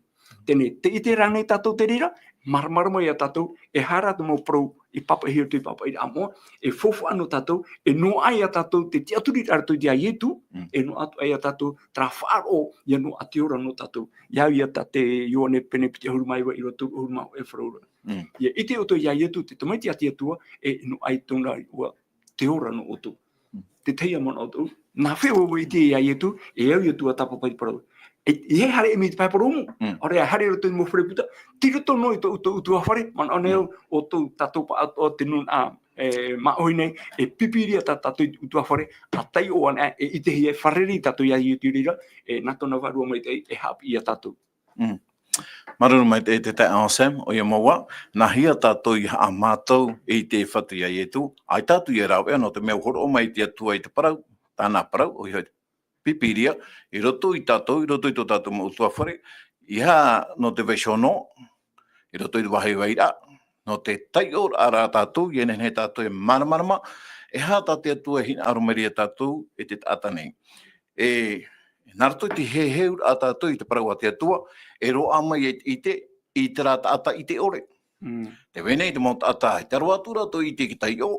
Teie, tē ʻite ra nei tātou te reira, māramarama ia tātou, e aha rā te mau parau i pāpaʻihia i roto i te pāpaʻiraʻa moʻa, e faufaʻa nō tātou, e noaʻa ia tātou te tiʻaturi i roto ia Ietu, Mm. e noaʻa atu ia tātou terā faʻaroʻo, ʻia noaʻa te ora nō tātou. ʻIa au ia tā te Ioane pene piti ʻahuru mā iva ʻīrava toru ʻahuru mā hōʻē e parau ra. Mm. ʻIa ʻite ʻoutou ia Ietu, te Tamaiti a te Atua, e noaʻa i tōna iʻoa te ora nō ʻoutou. Mm. Te tahi ā manaʻo ʻoutou, nā hea ʻoe e ʻite ia Ietu, e au ia ʻoutou e tāpapaʻi i te parau. E, e haere mai te pae parau moʻa. Mm. ʻAore, e haere i roto i te mau fare puta, tei roto noa i tō, tō ʻutuāfare, manaʻo nei au, Mm. ʻo tō tātou pāʻatoʻa te nūnaʻa, e, māʻohi nei, e pipiria tā tātou ʻutuāfare, ʻa taiʻo anaʻe, e ʻitehia, e fārerei tātou ia Ietu i reira, e, nā tōna Vārua Maitaʻi, e haʻapiʻi ia tātou. Mm. Māuruuru maitaʻi te taeaʻe Sam, ʻoia mau ā, nā hea tātou i haʻamātau i te fatu ia Ietu, ʻaita tātou ia rāveʻa nō te mea ʻua hōroʻa mai te Atua i te parau, tāna parau, ʻoia hoʻi te Pīpīria, i roto ia tātou, i roto i tō tātou mau ʻutuāfare, ʻeiaha nō te vaiiho noa, i roto i te vāhi vairaʻa, nō te taiʻoraʻa rā tātou, ʻia nehenehe tātou e māramarama, e aha tā te Atua e hinaʻaro mai ra ia tātou, e te taʻata nei. E, nā roto i te heheuraʻa tātou i te parau a te Atua, e roaʻa mai e te ʻite, i terā taʻata ʻite ʻore. Mm. Tē vai nei te mau taʻata, e tē roaʻa atu rātou i te taiʻo,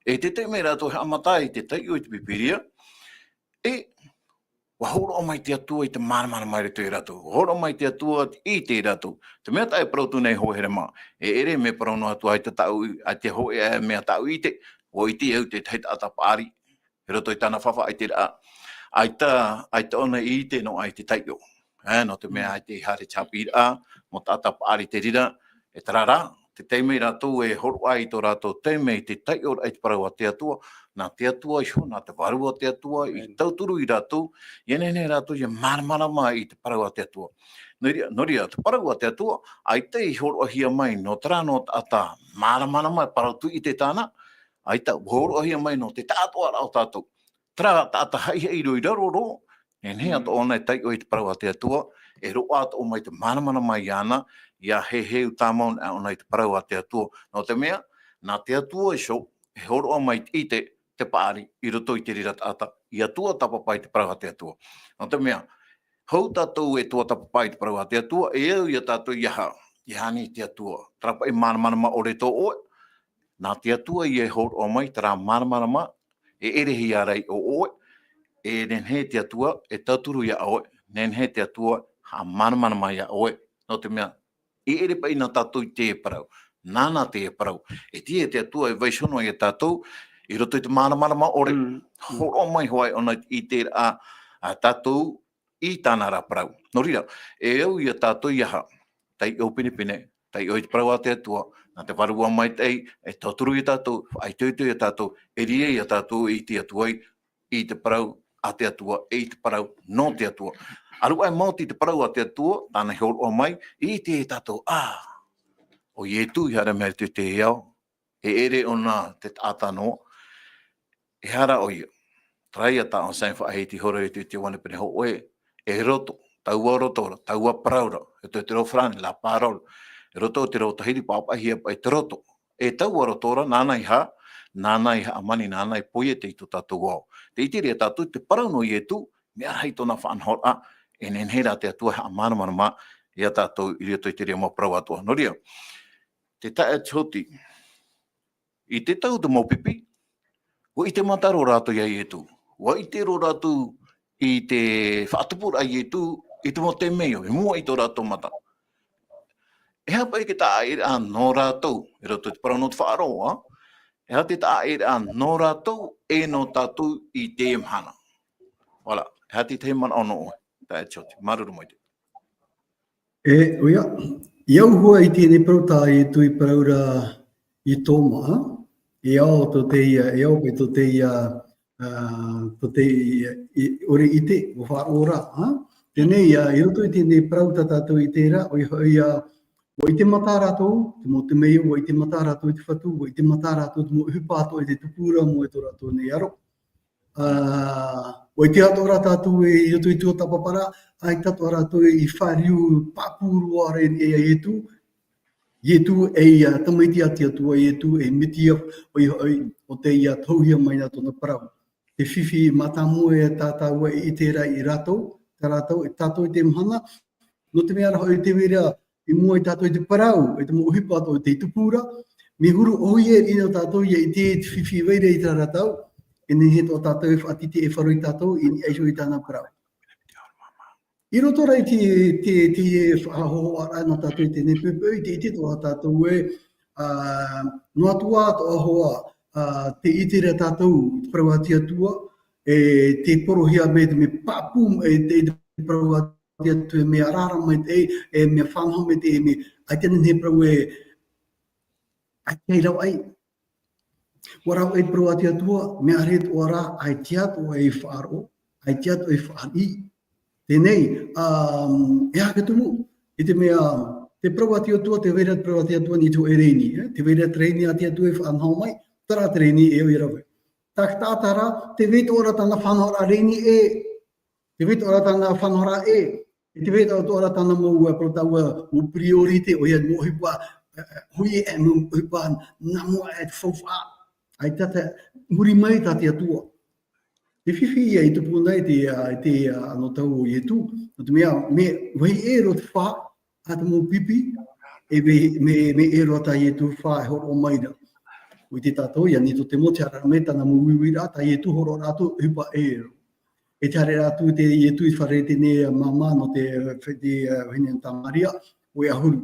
e te taime rātou e haʻamata i te taiʻo i te Pīpīria, e, ʻua hōroʻa mai te Atua i te māramarama i roto ia rātou. ʻUa hōroʻa mai te Atua i te ia rātou. Te mea tā e parau atu nei Hōʻē Here mā. E ʻere mea parau noa atu ʻaita tāʻu, ʻaita hōʻē mea tāʻu ʻite, ʻua ʻite au te tahi taʻata paʻari, i roto i tāna faʻaʻiteraʻa. ʻAita, ʻaita ʻōna i ʻite noa i te taiʻo. E, nō te mea Mm. ʻaita i haere te haʻapiʻiraʻa, mau taʻata paʻari te reira, e terā rā, te taime rātou e hōroʻa i tō rātou taime i te taiʻoraʻa i te parau a te Atua, nā te Atua iho, nā te Vārua a te Atua, i Amen. Tauturu ia rātou, ʻia nehenehe rātou ʻia māramarama i te parau a te Atua. Nō reira, nō reira, te parau a te Atua, ʻaita i hōroʻahia mai, nō terā noa taʻata māramarama, parau tūʻite tāna, ʻaita, ʻua hōroʻahia mai nō te taʻatoʻaraʻa o tātou. Terā taʻata haʻihaʻi roa i raro roa, nehenehe Mm. atoʻa ʻōna e taiʻo i te parau a te Atua, e roaʻa atoʻa mai te māramarama iāna, ʻia heheu tāmau anaʻe ʻōna i te parau a te Atua. Nō te mea, nā te Atua iho, e hōroʻa mai te ʻite, te paʻari, i roto i te reira taʻata, ʻia tuatāpapa i te parau a te Atua. Nō te mea, hou tātou e tuatāpapa i te parau a te Atua, e au ia tātou ʻia ha-, ʻia ani i te Atua. Terā paʻi māramarama ʻore tō ʻoe, nā te Atua ïa e hōroʻa mai terā māramarama, e ʻere hia ra ʻo ʻoe, e nehenehe te Atua e tauturu ia ʻoe, nehenehe te Atua e haʻamāramarama ia ʻoe, nō te mea, e ʻere paʻi nā tātou i teie parau, nāna teie parau, e tīaʻi te Atua e vaiiho noa ia tātou, i roto i te māramarama ʻore, Mm. hōroʻa mai hoʻi ʻōna i te, a, a tātou, i tāna ra parau. Nō reira, e au ia tātou ʻia ha-, taiʻo pinepine, taiʻo i te parau a te Atua, nā te Vārua Maitaʻi, e tauturu ia tātou, faʻaitoito ia tātou, e ʻere ia tātou e ʻite atu ai, i te parau a te Atua, e i te parau nō te Atua. ʻAruʻae maoti te parau a te Atua, tāna i hōroʻa mai, i ʻite ia tātou, ā, ʻo Ietu i haere mai i te ao, e ʻere ʻōna te taʻata noa. E aha ra ʻoia? Terā ia tā Sam e faʻaʻite iho ra i te, te Ioane pene hōʻē, e roto, taua roto ra, taua parau ra, e te, te reo farāni, la parole, e roto te reo tahiti pāpaʻihia paʻi te roto. E taua roto ra, nāna i ha-, nāna i hāmani, nāna i poiete i tō tātou ao. Tē ʻite ra tātou te parau nō Ietu, mea rahi tōna faʻanahoraʻa, e nehenehe rā te Atua e haʻamāramarama ia tātou i roto i te reira mau parau atoʻa. Nō reira, te taeaʻe Tihoti, i te tau te mau pipi, ʻua ʻite mata roa rātou ia Ietu. ʻUa ʻite roa rātou i te faʻatupuraʻa a Ietu, i te mau temeio, i mua i tō rātou mata. E aha paʻi te taʻaʻēraʻa nō rātou, i roto i te parau nō te faʻaroʻo, e aha te taʻaʻēraʻa nō rātou, e nō tātou i teie mahana. Voilà, e aha te tahi manaʻo nō ʻoe, taeaʻe Tioti, māuruuru maitaʻi. E, ʻoia, i au hoʻi i teie nei parau tā Ietu i parau ra i Toma, e ao tō teie, e ao paʻi tō teie, ā, tō teie, i, ʻore i ʻite, ʻua faʻaroʻo ra, ā? Teie nei, ā, i roto i teie nei parau tā tātou i ʻite ra, ʻoia hoʻi, ā, ʻua ʻite mata rātou, te mau temeio, ʻua ʻite mata rātou i te Fatu, ʻua ʻite mata rātou te mau ʻohipa atoʻa i te tupu ra, mai tō rātou nei aro. Ā, ʻua ʻite atoʻa ra tātou i roto i tuatāpaparaʻa, ʻaita atoʻa rātou i fāriu pāpū roa ra i niʻa iā Ietu. Ietu e ia tamaiti a te Atua, Ietu e Metia, ʻoia hoʻi, ʻo tē ia tauhia mai na tōna parau. Te fifi mātāmua e tā tāua e ʻite ra ia rātou, tā rātou, e tātou i te mahana, nō te mea rā hoʻi te vai ra, i mua ia tātou i te parau, e te mau ʻohipa atoʻa i te tupu ra, mea huru ʻōhie riʻi nō tātou ia ʻite i te fifi vai ra i terā ra tau, e nehenehe atoʻa tātou e faʻatītīʻaifaro ia tātou, i niʻa iho i tāna parau. I roto rā i te, te, te faʻahōhoʻaraʻa nā tātou i teie nei poʻipoʻi, tē ʻite atoʻa tātou ē, ā, noa atu ā atoʻa hoʻi, ā, tē ʻite ra tātou, te parau a te Atua, e tē porohia mai te mea pāpū, e te, te parau a te Atua, e mea ʻaraʻara maitaʻi, e mea faʻanaho maitaʻi, e mea, ʻaita e nehenehe e parau ē, ʻaita e rave ai. ʻUa rave ai te parau a te Atua, mea ʻāreʻa atoʻa rā, ʻaita atoʻa e faʻaroʻo, ʻaita atoʻa e fāriʻi. Teie nei, ā, e aha te tumu, i te mea, te parau a te Atua, tē vai ra te parau a te Atua nā niʻa i te hōʻē rēni, ē? Tē vai ra te rēni a te Atua e faʻanaho mai, terā te rēni e ʻoia rave. Tā te taʻata ra, tē vai atoʻa ra tāna faʻanahoraʻa rēni ē, tē vai atoʻa ra tāna faʻanahoraʻa ē, e tē vai atoʻa ra tāna mau, ā, parau tāua, mau priorité, ʻoia mau ʻohipa, ā, ā, hōʻē, ā, mau ʻohipa nā mua e te faufaʻa. ʻAita te, muri mai tā te Atua. Te fifi ïa i tupu nei te, ā, te, ā, anotau o Ietu. Nō te mea, mea vaiiho roa te fā, a te mau pipi, e mea, mea, mea ʻē roa tā Ietu fā e hōroʻa mai ra. ʻUa ʻite tātou, ïa Nikotīmo, tē haere mai tāna mau uiuiraʻa, tā Ietu hōroʻa atu, ʻohipa ʻē roa. E tē haere atu te Ietu i te fare teie nei māmā nō te, te, ā, vahine nō Tamaria, ʻoia e ʻahuru.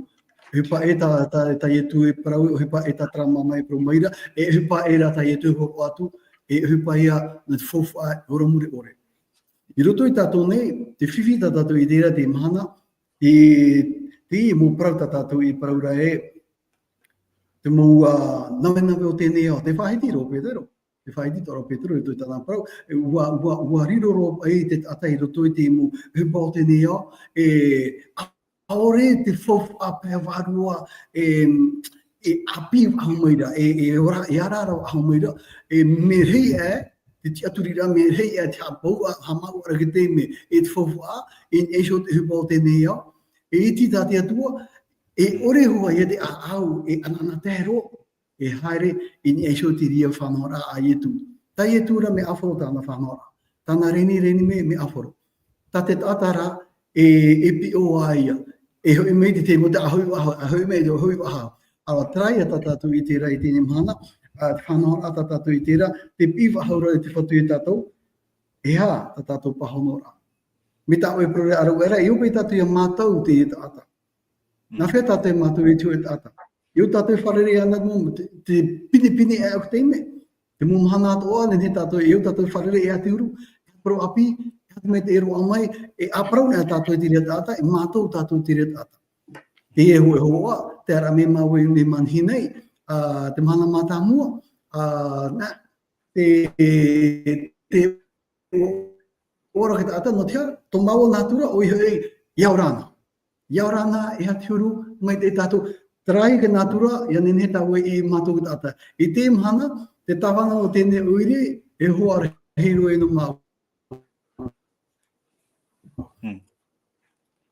ʻOhipa ʻē tā, tā, tā Ietu e parau, ʻohipa ʻē tā terā māmā e parau mai ra, e ʻohipa ʻē rā tā Ietu e hōroʻa atu, e ʻohipa ïa nō te faufaʻa e ora mure ʻore. I roto ia tātou nei, te fifi tā tātou i terā te mahana, i, te mau parau tā tātou i parau ra ē, te mau, ā, navenave o teie nei ao, tē faʻahiti ra ʻo Petero. Tē faʻahiti ra ʻo Petero i roto i tāna parau, e ʻua, ʻua, ʻua riro roa paʻi te taʻata i roto i te mau ʻohipa o teie nei ao, e, ʻaore te faufaʻa pae vārua, e, e ʻāpī faʻahou mai ra, e, e ora, e ara ra faʻahou mai ra, e mea rahi aʻe te tiʻaturiraʻa, mea rahi aʻe te haʻapāpū, haʻamāuʻaraʻa i te taime, e te faufaʻa, i niʻa iho i te ʻohipa o teie nei ao, e iti tā te Atua, e ʻore hoʻi ïa te ʻāʻau, e ʻanaʻanatae roa, e haere i niʻa iho i te reira faʻanahoraʻa a Ietu. Tā Ietu rā mea ʻāfaro tāna faʻanahoraʻa. Tāna rēni, rēni mea, mea ʻāfaro. Tā te taʻata rā, e, e piʻo ā ïa. E hoʻi mai te taime, ʻa hoʻi faʻahou, ʻa hoʻi mai, ʻa hoʻi faʻahou. ʻĀreʻa terā ïa tā tātou i ʻite ra i teie mahana, ā, te faʻanahoraʻa tā tātou i ʻite ra, tē piʻi faʻahou ra e te Fatu ia tātou, e aha tā tātou pāhonoraʻa. Mai tā ʻoe parau ra, ʻāreʻa, e ʻore tātou ʻia mātau te taʻata. Nā hea tātou e mātau i te hōʻē taʻata? E au tātou e fārerei ana mau, te, te pinepine aʻe i te taime. Te mau mahana atoʻa, nehenehe tātou, e au tātou e fārerei, e aha te huru, e aha te parau ʻāpī, e aha te mea tē roaʻa mai, e ʻāparau nei tātou i te reira taʻata, e mātau tātou i te reira taʻata. Teie hōʻē hoʻi, tē ara mai māua i ʻō nei i Manihini, ā, te mahana mātāmua, ā, nā, te, te, ora te taʻata, nō te aha, tō māua nātura, ʻoia hoʻi, ʻia ora na. ʻIa ora na, e aha te huru, mai te tātou, terā ïa te nātura, ʻia nehenehe tāua e mātau te taʻata. I te mahana, te tāvana o teie ʻoire, e hoa rahi roa nō māua. Hmm.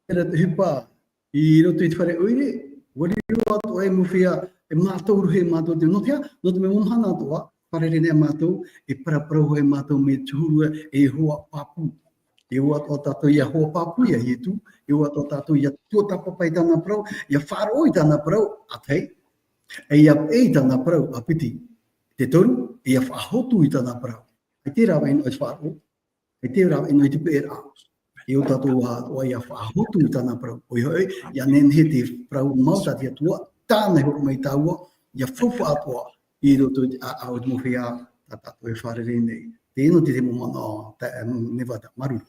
Terā te ʻohipa, i roto i te fare ʻoire, ʻua riro atoʻa e mau feiā, e mātau roa e mātau te, nō te aha, nō te mea mau mahana atoʻa, fārerei nei mātou, e paraparau hoʻi mātou mai te huru e, e Iehova pāpū. E ʻua atoʻa tātou ʻia hoa pāpū ia Ietu, e ʻua atoʻa tātou ʻia tuatāpapa i tāna parau, ʻia faʻaroʻo i tāna parau, ʻa tahi. E ʻia peʻe i tāna parau, ʻa piti. Te toru, e ʻia faʻahotu i tāna parau. ʻAita e rave noa i te faʻaroʻo, ʻaita e rave noa i te peʻeraʻa. E ʻo tātou atoʻa ʻia faʻahotu i tāna parau. ʻOia hoʻi, ʻia nehenehe te parau mau tā te Atua, tāna i hōroʻa mai tāua, ʻia faufaʻa atoʻa i roto i te ʻāʻau o te mau feiā tā tātou e fārerei nei. Tē nō te, te mau manaʻo, tā, em, Nevada, māuruuru.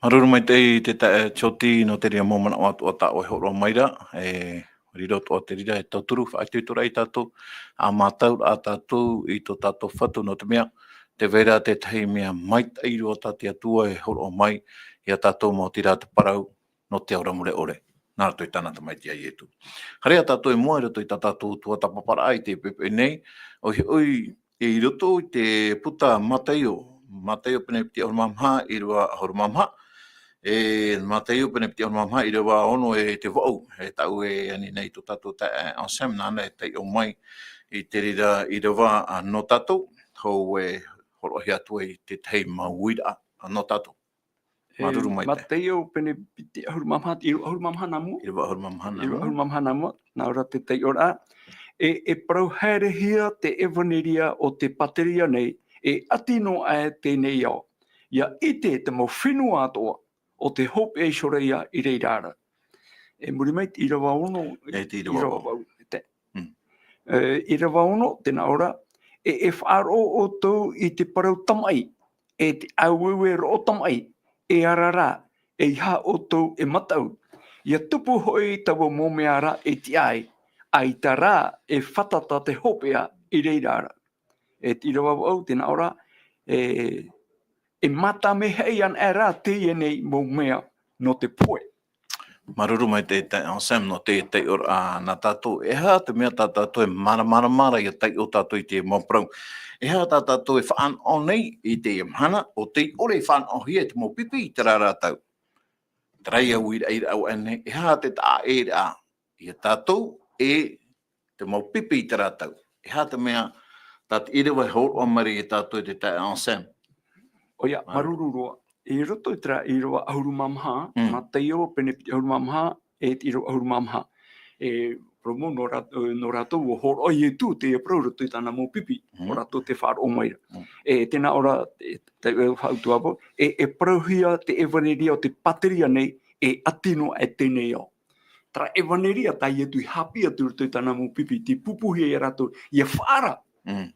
Māuruuru maitaʻi te taeaʻe Tioti nō te reira mau manaʻo atoʻa tā ʻoe e hōroʻa mai ra, e riro atoʻa te reira e tauturu, faʻaitoitoraʻa ia tātou, ʻa mātau rā tātou i tō tātou Fatu nō te mea, tē vai ra te tahi mea maitaʻi roa tā te Atua e hōroʻa mai ia tātou maoti rā te parau nō te ao ra mure ʻore. Nā roto i tāna Tamaiti a Ietu. Haere ā tātou i mua i roto i tā tātou tuatāpaparaʻa i teie poʻipoʻi nei, ʻoia hoʻi i roto i te puta Mataio, Mataio pene piti ʻahuru mā maha, ʻīrava ʻahuru mā maha, e Mataio pene piti ʻahuru mā maha, ʻīrava ono e te vaʻu, e tāʻu e ani nei tō tātou taeaʻe Anselme, nāna e taiʻo mai i te reira ʻīrava, ā, nō tātou, hou e hōroʻahia atu ai te tahi mau uiraʻa nō tātou. E, Māuruuru maitaʻi. Mataio pene piti ʻahuru mā maha, ʻīrava ʻahuru mā maha nā mua. ʻĪrava ʻahuru mā maha nā mua. ʻĪrava ʻahuru mā maha nā mua, nā ʻō ra te taiʻoraʻa. E, e parau haerehia te ʻevaneria o te pāteria nei, e ʻati noa aʻe teie nei ao. ʻIa ʻite te mau fenua atoʻa o te hopeʻa Iseraela i reira ra. E muri mai te ʻīrava ono, E te ʻīrava ʻīrava vaʻu. vaʻu, te. Mm. E, ʻīrava ono, tē nā ʻō ra, e, e faʻaroʻo ʻoutou i te parau tamaʻi, e te ʻāueue roʻo tamaʻi, e ara rā, eiaha ʻoutou e mataʻu. ʻIa tupu hoʻi taua mau mea ra e tiʻa ai, ʻaita rā e fātata te hopeʻa i reira ra. E te ʻīrava vaʻu, tē nā ʻō ra, e, e mātāmua ana aʻe rā teie nei mau mea nō te pohe. Māuruuru maitaʻi Anselme nō te taiʻoraʻa nā tātou. E aha te mea tā tātou e māramarama ra ʻia taiʻo tātou i te mau parau? E aha tā tātou e faʻanaho nei i teie mahana, ʻo tei ʻore e faʻanahohia e te mau pipi i terā ra tau? Terā ia uiraʻa ʻāʻau nei, e aha te taʻa ʻē ra ia tātou e te mau pipi i terā tau? E aha te mea tā te ʻīrava e hōroʻa mai ra ia tātou e te taeaʻe Anselme? ʻOia, Māuruuru. māuruuru roa. I roto i terā ʻīrava ʻahuru mā maha, Mm. Mataio pene piti ʻahuru mā maha, e te ʻīrava ʻahuru mā maha. E, parau mau nō rā-, nō rātou ʻua hōroʻa Ietu teie parau i roto i tāna mau pipi, Mm. ʻo rātou tē faʻaroʻo mai ra. Mm. E, tē nā ʻō ra, e, te, e, faʻautuʻa vau, e, e parauhia te ʻevaneria o te pāteria nei, e ʻati noa aʻe teie nei ao. Terā ʻevaneria tā Ietu i haʻapiʻi atu i roto i tāna mau pipi, tei pūpūhia ia rātou, ʻia faʻaara. Mm.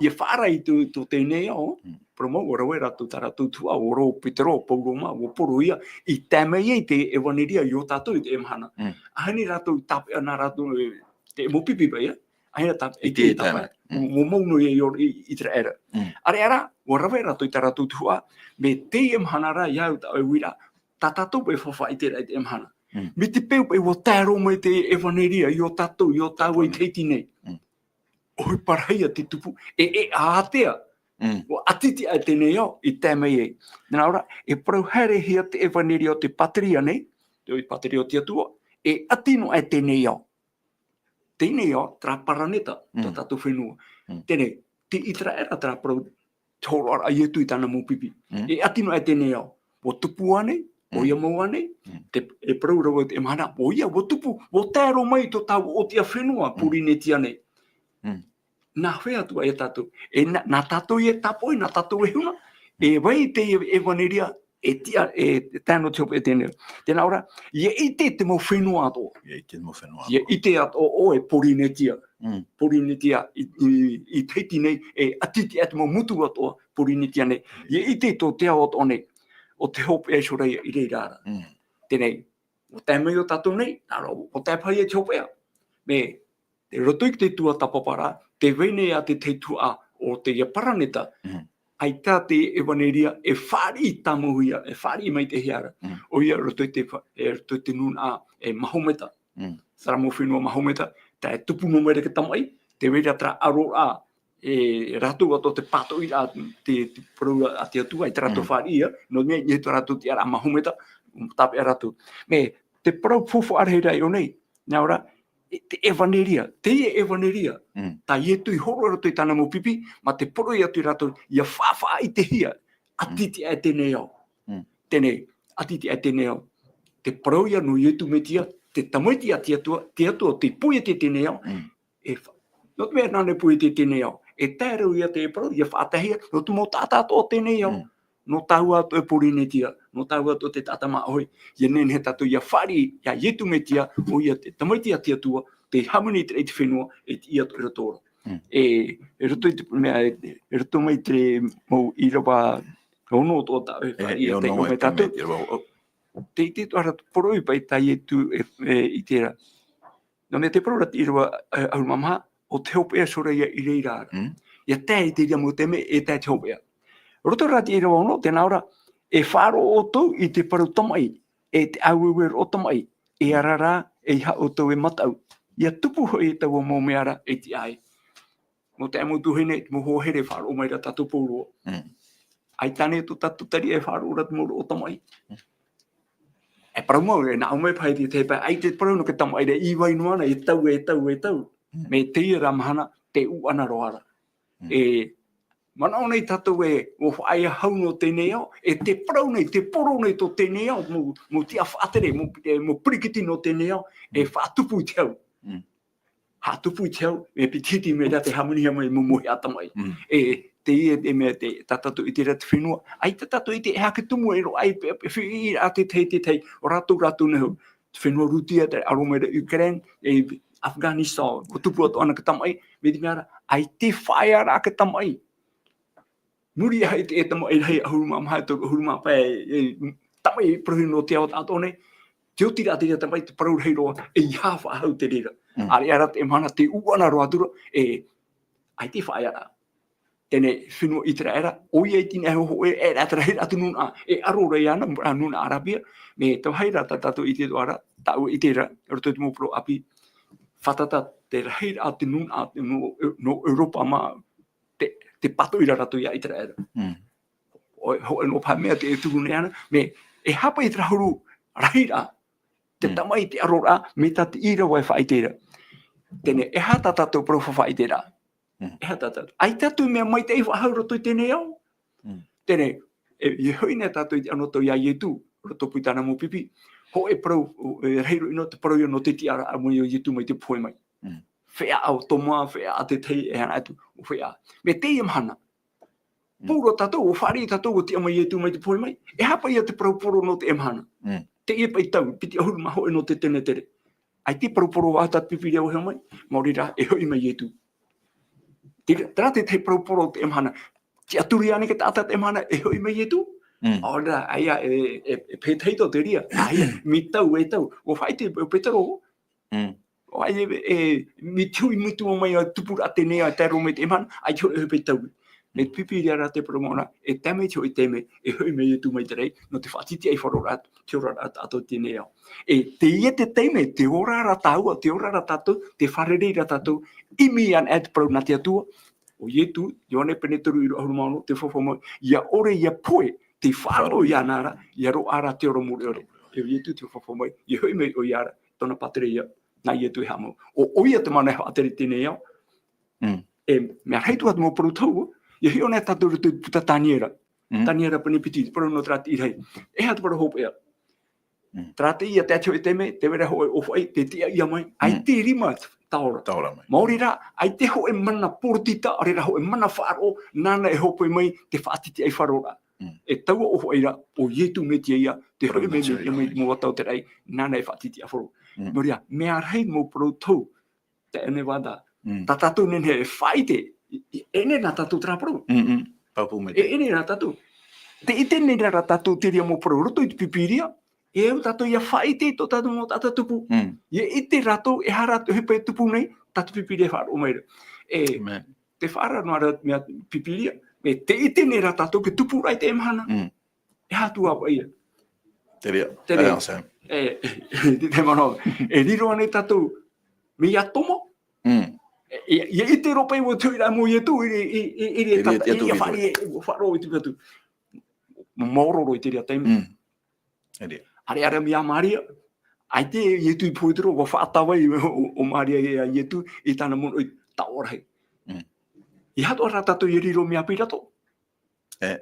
ʻIa faʻaara i tō, tō teie nei ao, Mm. parau mau, ʻua rave rātou tā rātou tuhaʻa, ʻua rave Petero, Paulo mā, ʻua poro ia, i tae mai ai te ʻevaneria iō tātou i teie mahana. Mm. ʻAhani rātou i tāpeʻa nā rātou, e, te mau pipi paʻi, ʻaita, I te i te tāpeʻa. Mm. ʻUa mau noa ia i, i, i terā era. Mm. ʻĀreʻa rā, ʻua rave rātou i tā rātou tuhaʻa, mai teie mahana ra, ʻia au tā ʻoe uiraʻa, tā tātou paʻi e faʻaʻiteraʻa i teie mahana. Mm. Mai te peu paʻi ʻua tae roa mai te ʻevaneria iō tātou, iō tāua i te Tahiti nei. Mm. ʻOhipa rahi ia tei tupu, e, e ātea. Mm. ʻUa ʻati aʻe teie nei ao, i tae mai ai. Nā reira, e parau haerehia te ʻevaneria o te pāteria nei, te pāteria o te Atua, e ʻati noa aʻe teie nei ao. Teie nei ao, terā paraneta, tā Mm. tātou fenua. Mm. Teie nei, tei ʻĪteraʻera terā parau, te hōroʻaraʻa a Ietu i tāna mau pipi. Mm. E ʻati noa aʻe teie nei ao. ʻUa tupu ānei, ʻoia Mm. mau ānei, Mm. te, e parau ra vau i teie mahana, ʻoia, ʻua tupu, ʻua tae roa mai tō tāua ʻōtiʻa fenua, Mm. Pōrīnetia nei. Mm. Nā hea atu ia tātou? E nā, nā tātou e tāpoʻi, nā tātou e huna, e vai te ʻevaneria, e tiʻa, e tae noa te hopeʻa teie nei. Tē nā ʻō ra, ʻia ʻite te mau fenua atoʻa. ʻIa ʻite te mau fenua ʻIa atoʻa. ʻite atoʻa ʻoe Pōrīnetia. Mm. Pōrīnetia i, i, i Tahiti nei, e ʻati aʻe te mau motu atoʻa Pōrīnetia nei. ʻIa ʻite tō te ao atoʻa nei, ʻo te hopeʻa Iseraela i reira ra. Mm. Teie nei, ʻua tae mai iō tātou nei, nā reira, ʻua tae paʻi ia te hopeʻa. Mai te roto i te tuatāpaparaʻa, tē vai nei ā te tahi tuhaʻa o teie paraneta, Mm. ʻaita te ʻevaneria e fāriʻi tāmauhia, e fāriʻi maitaʻihia ra. Mm. ʻOia, roto i te fa-, e, roto i te nūnaʻa, e Mahometa. Mm. Terā mau fenua Mahometa, tae tupu noa mai ra te tamaʻi, tē vai ra terā ʻaroraʻa, e rātou atoʻa te pātoʻiraʻa, te, te parau a te Atua, ʻaita rātou Mm. fāriʻi ia, nō te mea, i niʻa i tō rātou tiʻaraʻa Mahometa, tāpeʻa rātou. Mai te parau faufaʻa rahi ra i ʻō nei, nā reira, e, te ʻevaneria, teie ʻevaneria, Mm. tā Ietu i hōroʻa i roto i tāna mau pipi, mā te poroʻi atu ia rātou, ʻia faʻaʻitehia, ʻati Mm. aʻe teie nei ao. Mm. Teie nei, ʻati aʻe teie nei ao. Te parau ia nō Ietu Metia, te Tamaiti a te Atua, te Atua, tei pōʻiete teie nei ao. Mm. E fa-, nō te mea nāna e pōʻiete teie nei ao. E tae roa ia te parau, ʻia faʻataehia, nō te mau taʻata atoʻa o teie nei ao. Mm. Nō tāua atoʻa e Pōrīnetia, nō tāua atoʻa te taʻata māʻohi, ʻia nehenehe tātou ʻia fāriʻi, ia Ietu Metia, ʻoia te Tamaiti a te Atua, tei hāmani i te raʻi i te fenua, e tiʻi atoʻa i roto ra. Mm. E, e roto i te, mea, e, e roto mai te mau ʻīrava ono o tō tātou e E, fāriʻi e e ono taʻi o mai mai te tātou. mea te rau, o. Te, te, ara, poroʻi paʻi tā Ietu e, e, i terā. Nō mea te parau ra te ʻīrava, e, ʻahuru mā maha, ʻo te hopeʻa Sōrō ia i reira ra. Mm. ʻIa tae i te reira mau taime, e tae te hopeʻa. Roto rā te ʻīrava ono, tē nā ʻō ra, e faʻaroʻo ʻoutou i te parau tamaʻi, e te ʻāueue roʻo tamaʻi, e ara rā, ʻeiaha ʻoutou e mataʻu. ʻIa tupu hoʻi e taua mau mea ra, e tiʻa ai. Nō te mau tuahine, mau hoa here e faʻaroʻo mai ra tātou pauroa. Mm. ʻAita ānei tō tātou tariʻa e faʻaroʻo ra te mau roʻo tamaʻi. Mm. E parau mau, e nā ʻō mai paʻi te, te pae, ʻaita e parau nō te tamaʻi ra, i vai noa na, e tau, e tau, e tau. Mm. Mea teie rā mahana, tē ʻūʻana roa ra. Mm. E, manaʻo nei tātou ē, ʻua faʻaea hau nō teie ao, e tē parau nei, tē poro nei tō teie ao, mau, mau tiʻa faʻatere, mau, e, mau pirikiti nō teie ao, e Mm. faʻatupu i te hau. Mm. Faʻatupu i te hau, e piti hiti mea rā te hāmanihia mai mau mōhia tamaʻi. Mm. E, teie, e mea te, tā tātou ʻite ra te fenua. ʻAita tātou ʻite e aha te tumu e roaʻa ai, pe, pe, fifi ra te tahi, te tahi, ʻo rātou, rātou nei hoʻi. Te fenua Rūtia, te aro mai ra Ukraine, e Afghanistan, ʻua tupu atoʻa na te tamaʻi, mai te mea ra, ʻaita e faʻaea ra te tamaʻi. Muri iho i te, e tamaʻi rahi ʻahuru mā maha, e toru ʻahuru mā pae, e, tamaʻi parau nō te ao atoʻa nei, te oti ra te reira tamaʻi, te parau rahi roa, ʻeiaha faʻahou te reira. Mm. ʻAreʻa rā te mahana, tē ʻūʻana roa atu ra, e, ʻaita e faʻaea ra. Teie fenua ʻĪteraʻera, ʻoia i teie nei hōhoʻa, e, e, te rahiraʻa atu nūnaʻa, e aro ra iāna, ā, nūnaʻa Arabia, mea te vāhi ra tā tātou ʻite atoʻa ra, tāʻu e ʻite ra, roto i te mau parau ʻāpī, fātata te rahiraʻa atu nūnaʻa, nō, nō Europa mā, te, te pātoʻi ra rātou ia ʻĪteraʻera. Mm. ʻO, hōʻē noa paha mea tē turu nei ana, mea, e aha paʻi terā huru rahiraʻa, te Mm. tamaʻi, te aroraʻa, mai tā te ʻīrava e faʻaʻite ra. Teie, e aha tā tātou parau faʻaʻite ra. Mm. E aha tā tātou. ʻAita atu mea maitaʻi faʻahou roto i teie ao. Mm. Teie, e, e hoʻi nei tātou i te anotau ia Ietu, roto pū i tāna mau pipi. Hōʻē parau, e, rahi roa ʻino te parau ia nō te tiʻaraʻa mai o Ietu mai te pohe mai. Mm. Feiā ʻo Toma, feiā te tahi, e ana atu, ʻo feiā. Mea teie mahana. Mm. Pauroa tātou, ʻua fāriʻi tātou, ʻua tiʻa mai Ietu mai te pohe mai. E aha paʻi ia te parau poro nō teie mahana. Mm. Teie paʻi tau, piti ʻahuru mā hōʻē nō te tenetere. ʻAita e parau poro ā tā te Pīpīria ʻua hiʻo mai, maori rā, e hoʻi mai Ietu. Te, terā te, te parau poro o teie mahana. Tiʻaturi ānei te taʻata teie mahana, e hoʻi mai Ietu. Mm. ʻAore rā, ʻaita, e, e, e pētahi tō te reira. ʻAita, mai tau, e tau. ʻUa faʻaʻite, ʻo Petero. Mm. ʻAita, e, e, mai te hui metua mai ā tupuraʻa teie ā tae roa mai teie mahana, ʻaita e hoʻi, e hoʻi paʻi tau. E Mm. Pīpīria rā te parau mau ra, e tae mai te hōʻē taime, e hoʻi mai Ietu mai te raʻi, nō te faʻatitiʻaifaro ra, te oraraʻa tātou i teie ao. E teie te taime, tē ora ra tāua, tē ora ra tātou, tē fārerei ra tātou, ʻimi ana e te parau nā te Atua, ʻo Ietu, Ioane pene toru ʻīrava ʻahuru mā ono, te faufaʻa mai, ʻia ʻore, ʻia pohe, tē faʻaroʻo iāna ra, ʻia roaʻa ra te ora mure ʻore. E ʻo Ietu te faufaʻa mai, ʻia hoʻi mai ʻoia ra, tōna pātireia, nā Ietu e haʻamau. ʻO, ʻoia te mana e faʻatere i teie ao. Mm. E, mea rahi atu ā te mau parau tau, ʻia hiʻo nei tātou i roto i te puta Taniera. Mm. Taniera pene piti, te parau nō terā tiʻi rahi. E aha te parau hopeʻa. Mm. Terā teie, tae te hōʻē taime, tē vai ra hōʻē ʻōfaʻi, tē tiʻa ʻia mai, ʻaita Mm. e rima taora. Taora mai. Maori rā, ʻaita e hōʻē mana poritita, ʻaore rā hōʻē mana faʻaroʻo, nāna e hōpoi mai, te faʻatitiʻaifaroraʻa. Mm. E taua ʻōfaʻi ra, ʻo Ietu Metia ia, tē Parau hoʻi mai Metia mai, ia mai, mai. Mau ata o te raʻi, nāna e faʻatitiʻaifaro. Mm. Nō reira, mea rahi mau parau tau, te ʻene vada. Mm. Tā tātou nehenehe e faʻaʻite, e, e, ʻeʻere nā tātou terā parau. Mm, mm. Pāpū mai E, te ʻeʻere nā tātou. Tē ʻite nei rā tātou te reira mau parau roto i te Pīpīria, e au tātou ʻia faʻaʻite i tō tātou mau taʻata tupu. Mm. ʻIa ʻite rātou, e aha rātou, e aha paʻi e tupu nei, tā te Pīpīria e faʻaroʻo mai ra. E, Amen. Te faʻaara noa ra mea Pīpīria, e tē ʻite nei rā tātou te tupuraʻa i teie mahana. Mm. E aha atu ā paʻi ia. Te reira. Te reira. Te reira, Sam. E, te, te manaʻo, e riro ānei tātou, mai iā Toma. Mm. E, e, e ʻite roa paʻi ʻua tuʻu ra mau Ietu, i, i, i, i, E i, reira te atu i, i, riro. Faʻaroʻo i te atu. Maoro roa i te reira taime. Mm. E reira. ʻAreʻa rā mai iā Maria, ʻaita e Ietu i pohe atu ra, ʻua faʻatāvai ʻo, ʻo, ʻo Maria iā Ietu i tāna monoʻi taoʻa rahi. Mm. E aha atu ā rā tātou ʻia riro mai iā Pirato. E.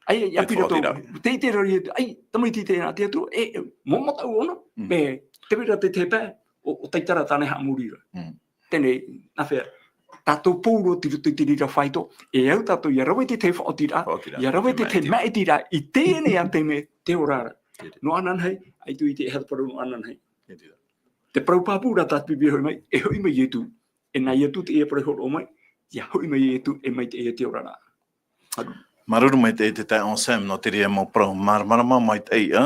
ʻAi, iā Pirato, Pirato. Tē ʻite ra Ietu, ʻai, tamaiti teie nā te Atua, e, e, mau mataʻu ʻōna, Mm. mea, tē vai ra te tahi pae, ʻo, ʻo taitara tāna e haʻamori ra. Mm. Teie, nā hea, tātou pauroa tei roto i te reira faito, e au tātou ʻia rave i te tahi faʻaotiraʻa, Faʻaotiraʻa. ʻia rave i te tahi Te maʻitiraʻa, i teie nei taime, te ora ra. Te reira. Nō ananahi, ʻaita e ʻite e aha te parau nō ananahi. Te reira. Te parau pāpū ra tā te Pīpīria e hoʻi mai, e hoʻi mai Ietu. E nā Ietu teie parau e hōroʻa mai, ʻia hoʻi mai Ietu e maitaʻi ia te oraraʻa. Māuruuru. Māuruuru maitaʻi te taeaʻe Anselme nō te reira mau parau māramarama maitaʻi, ā.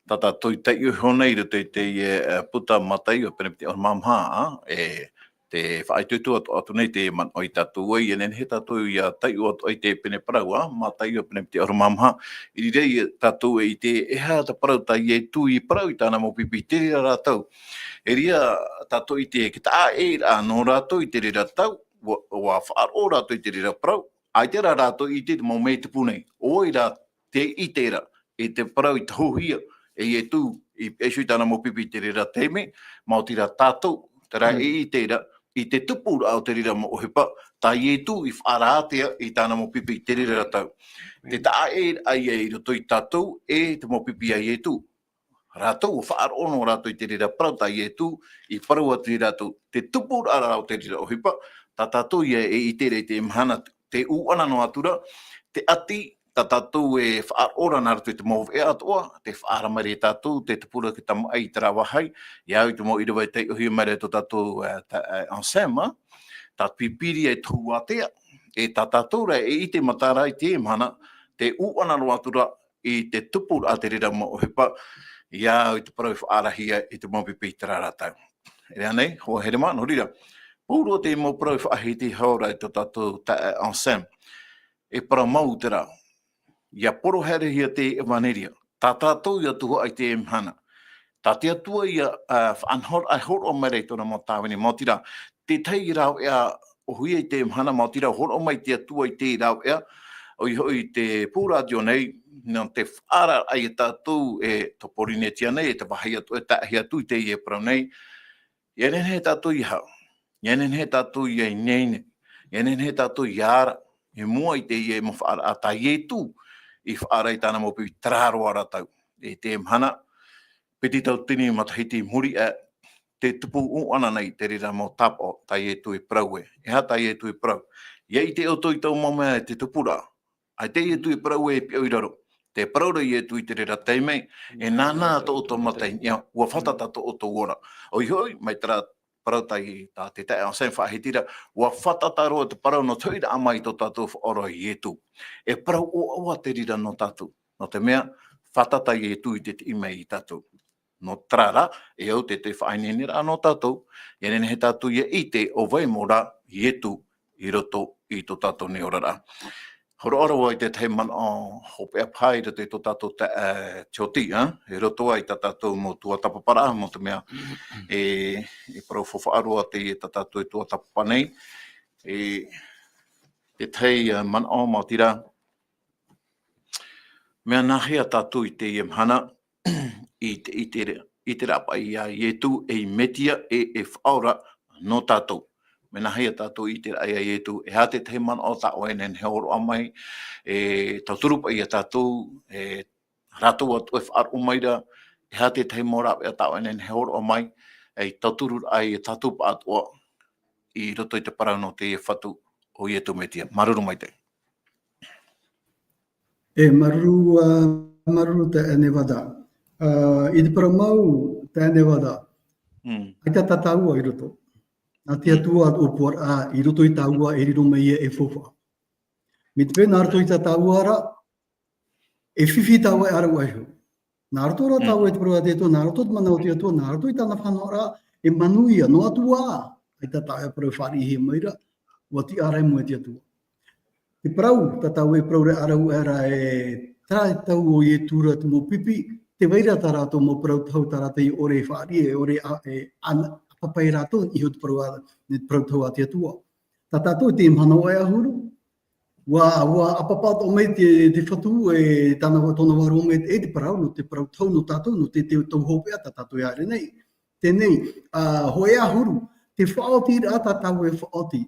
Tā tātou i taiʻo iho nei i roto i teie, ā, puta Mataio pene piti ʻahuru mā maha, ā, e te faʻaitoito atu, atu nei te manaʻo ia tātou ai, e nehenehe tātou ʻia taiʻo atu ai te pene parau, ā, Mataio pene piti ʻahuru mā maha. I reira tātou e ʻite, e aha te parau tā Ietu i parau i tāna mau pipi, i te reira ra tau. E reira tātou i ʻite, e taʻa ʻē ra nō rātou i te reira tau, ʻua, ʻua faʻaroʻo rātou i te reira parau, ʻaita rā rātou i ʻite te mau mea i tupu nei. ʻO vai rā tē ʻite ra i te parau i tohuhia e Ietu i, e iho i tāna mau pipi i te reira taime, maoti rā tātou, terā Mm. e ʻite ra i te tupuraʻa o te reira mau ʻohipa, tā Ietu i faʻaara atu ia i tāna mau pipi i te reira ra tau. Te Mm. taʻa ʻē ra ia i roto ia tātou e te mau pipi a Ietu. Rātou, ʻua faʻaroʻo noa rātou i te reira parau tā Ietu i parau atu ia rātou. Te tupuraʻa ra o te reira ʻohipa, tā tātou ia e ʻite ra i teie mahana, te ʻūʻana noa atu ra, te ʻati, tā tātou e faʻaroʻo ra nā roto i te mau veʻa atoʻa, tē faʻaara mai ra ia tātou, te tupuraʻa te tamaʻi i terā vāhi, ʻia au i te mau ʻīrava i taiʻohia mai ra tō tātou, ā, tā, ā, Anselme, ā, tā Pīpīria e tohu ātea, e tā tātou rā e ʻite mata ra i teie mahana, te ʻūʻana noa atu ra, i te tupuraʻa te reira mau ʻohipa, ʻia au i te parau i faʻaarahia i te mau pipi i terā ra tau. E rā nei, hoa here mā, nō reira. Pauroa te mau parau i faʻahiti hau ra i tō tātou taeaʻe Anselme. E parau mau terā. ʻIa poro haerehia te ʻevaneria. Tā tātou ʻia tuhaʻa i teie mahana. Tā te Atua ʻia, ā, faʻanahoraʻa e hōroʻa mai ra i tōna mau tāvini. Maoti rā, te tahi rāveʻa ʻōhie i teie mahana, maoti rā hōroʻa mai te Atua i te rāveʻa, ʻoia hoʻi te pū rātio nei, nō te faʻaara ai ia tātou e tō Pōrīnetia nei, e te vāhi atu, e taʻahi atu i teie parau nei. ʻIa nehenehe tātou ʻia hau. ʻIa nehenehe tātou ʻia ineine. ʻIa nehenehe tātou ʻia ara. I mua i teie mau faʻaara tā Ietu i faʻaara i tāna mau pipi terā roa ra tau. I teie mahana, piti tauatini matahiti i muri aʻe, tē tupu ʻō ʻana nei te reira mau tāpaʻo tā Ietu i parau ē. E aha tā Ietu i parau? ʻIa ʻite ʻoutou i taua mau mea e te tupuraʻa. ʻAita Ietu i parau ē e piʻo i raro. Tē parau ra Ietu i te reira taime, e nānā tō ʻoutou mata i niʻa, ʻua fātata tō ʻoutou ora. ʻOia hoʻi, mai terā parau tā i, tā te taeaʻe Anselme faʻahiti ra, ʻua fātata roa te parau nō te hoʻiraʻa mai i tō tātou Faʻaora ʻo Ietu. E parau ʻoaʻoa te reira nō tātou. Nō te mea, fātata Ietu i te tiʻi mai ia tātou. Nō terā rā, e au te, te faʻaineineraʻa nō tātou, ʻia nehenehe tātou ʻia ʻite ʻo vai mau rā Ietu i roto i tō tātou nei oraraʻa. Hōroʻa roa i te tahi manaʻo hopeʻa paha i roto i tō tātou ta-, ā, tioti, ā, i roto ai tā tātou mau tuatāpaparaʻa, nō te mea, e, e parau faufaʻa roa teie tā tātou e tuatāpapa nei, e, te tahi, ā, manaʻo, maoti rā, mea nāhea tātou i teie mahana, i te, i te, i te rāpaʻi a Ietu ei Metia e, e Faʻaora nō tātou. Mea nāhea tātou i te raʻi a Ietu, e aha te tahi manaʻo tā ʻoe e nehenehe e hōroʻa mai, e tauturu paʻi ia tātou, e rātou atoʻa e faʻaroʻo mai ra, e aha te tahi mau rāveʻa tā ʻoe e nehenehe e hōroʻa mai, e tauturu ai e tātou pāʻatoʻa i roto i te parau nō teie Fatu ʻo Ietu Metia. Māuruuru maitaʻi. E, māuruuru, ā, māuruuru taeaʻe Nevada. Ā, i te parau mau, taeaʻe Nevada. Mm. ʻAita tā tāua i roto. Nā te Mm. Atua ʻōpuaraʻa i roto ia tāua e riro mai ia e faufaʻa. Mai te peu nā roto ia tā tāua ra, e fifi tāua e ʻaravihi. Nā roto rā Mm. tāua i te parau a te Atua, nā roto te mana o te Atua, nā roto i tāna faʻanahoraʻa, e manuia, noa atu ā, ʻaita tāua e parau fāriʻihia mai ra, ʻua tiʻa ra i mua i te Atua. Te parau, tā tāua e parau ra e ʻaravihi ra e, terā e tau ʻo Ietu ra te mau pipi, tē vai ra tā rātou mau parau tau, tā rātou e ʻore e fāriʻi, e ʻore a, e, ana, ʻāpapa ia rātou, i niʻa i te parau a, te parau tau a te Atua. Tā tātou i te mahana ʻahuru, ʻua, ʻua ʻāpapa atoʻa mai te, te Fatu, e, tāna, tōna vārua mai, e te parau, nō te parau tau nō tātou, nō te, te tau hopeʻa tā tātou e haere nei. Teie, ā, hōʻē ʻahuru, te faʻaotiraʻa tā tāua e faʻaoti.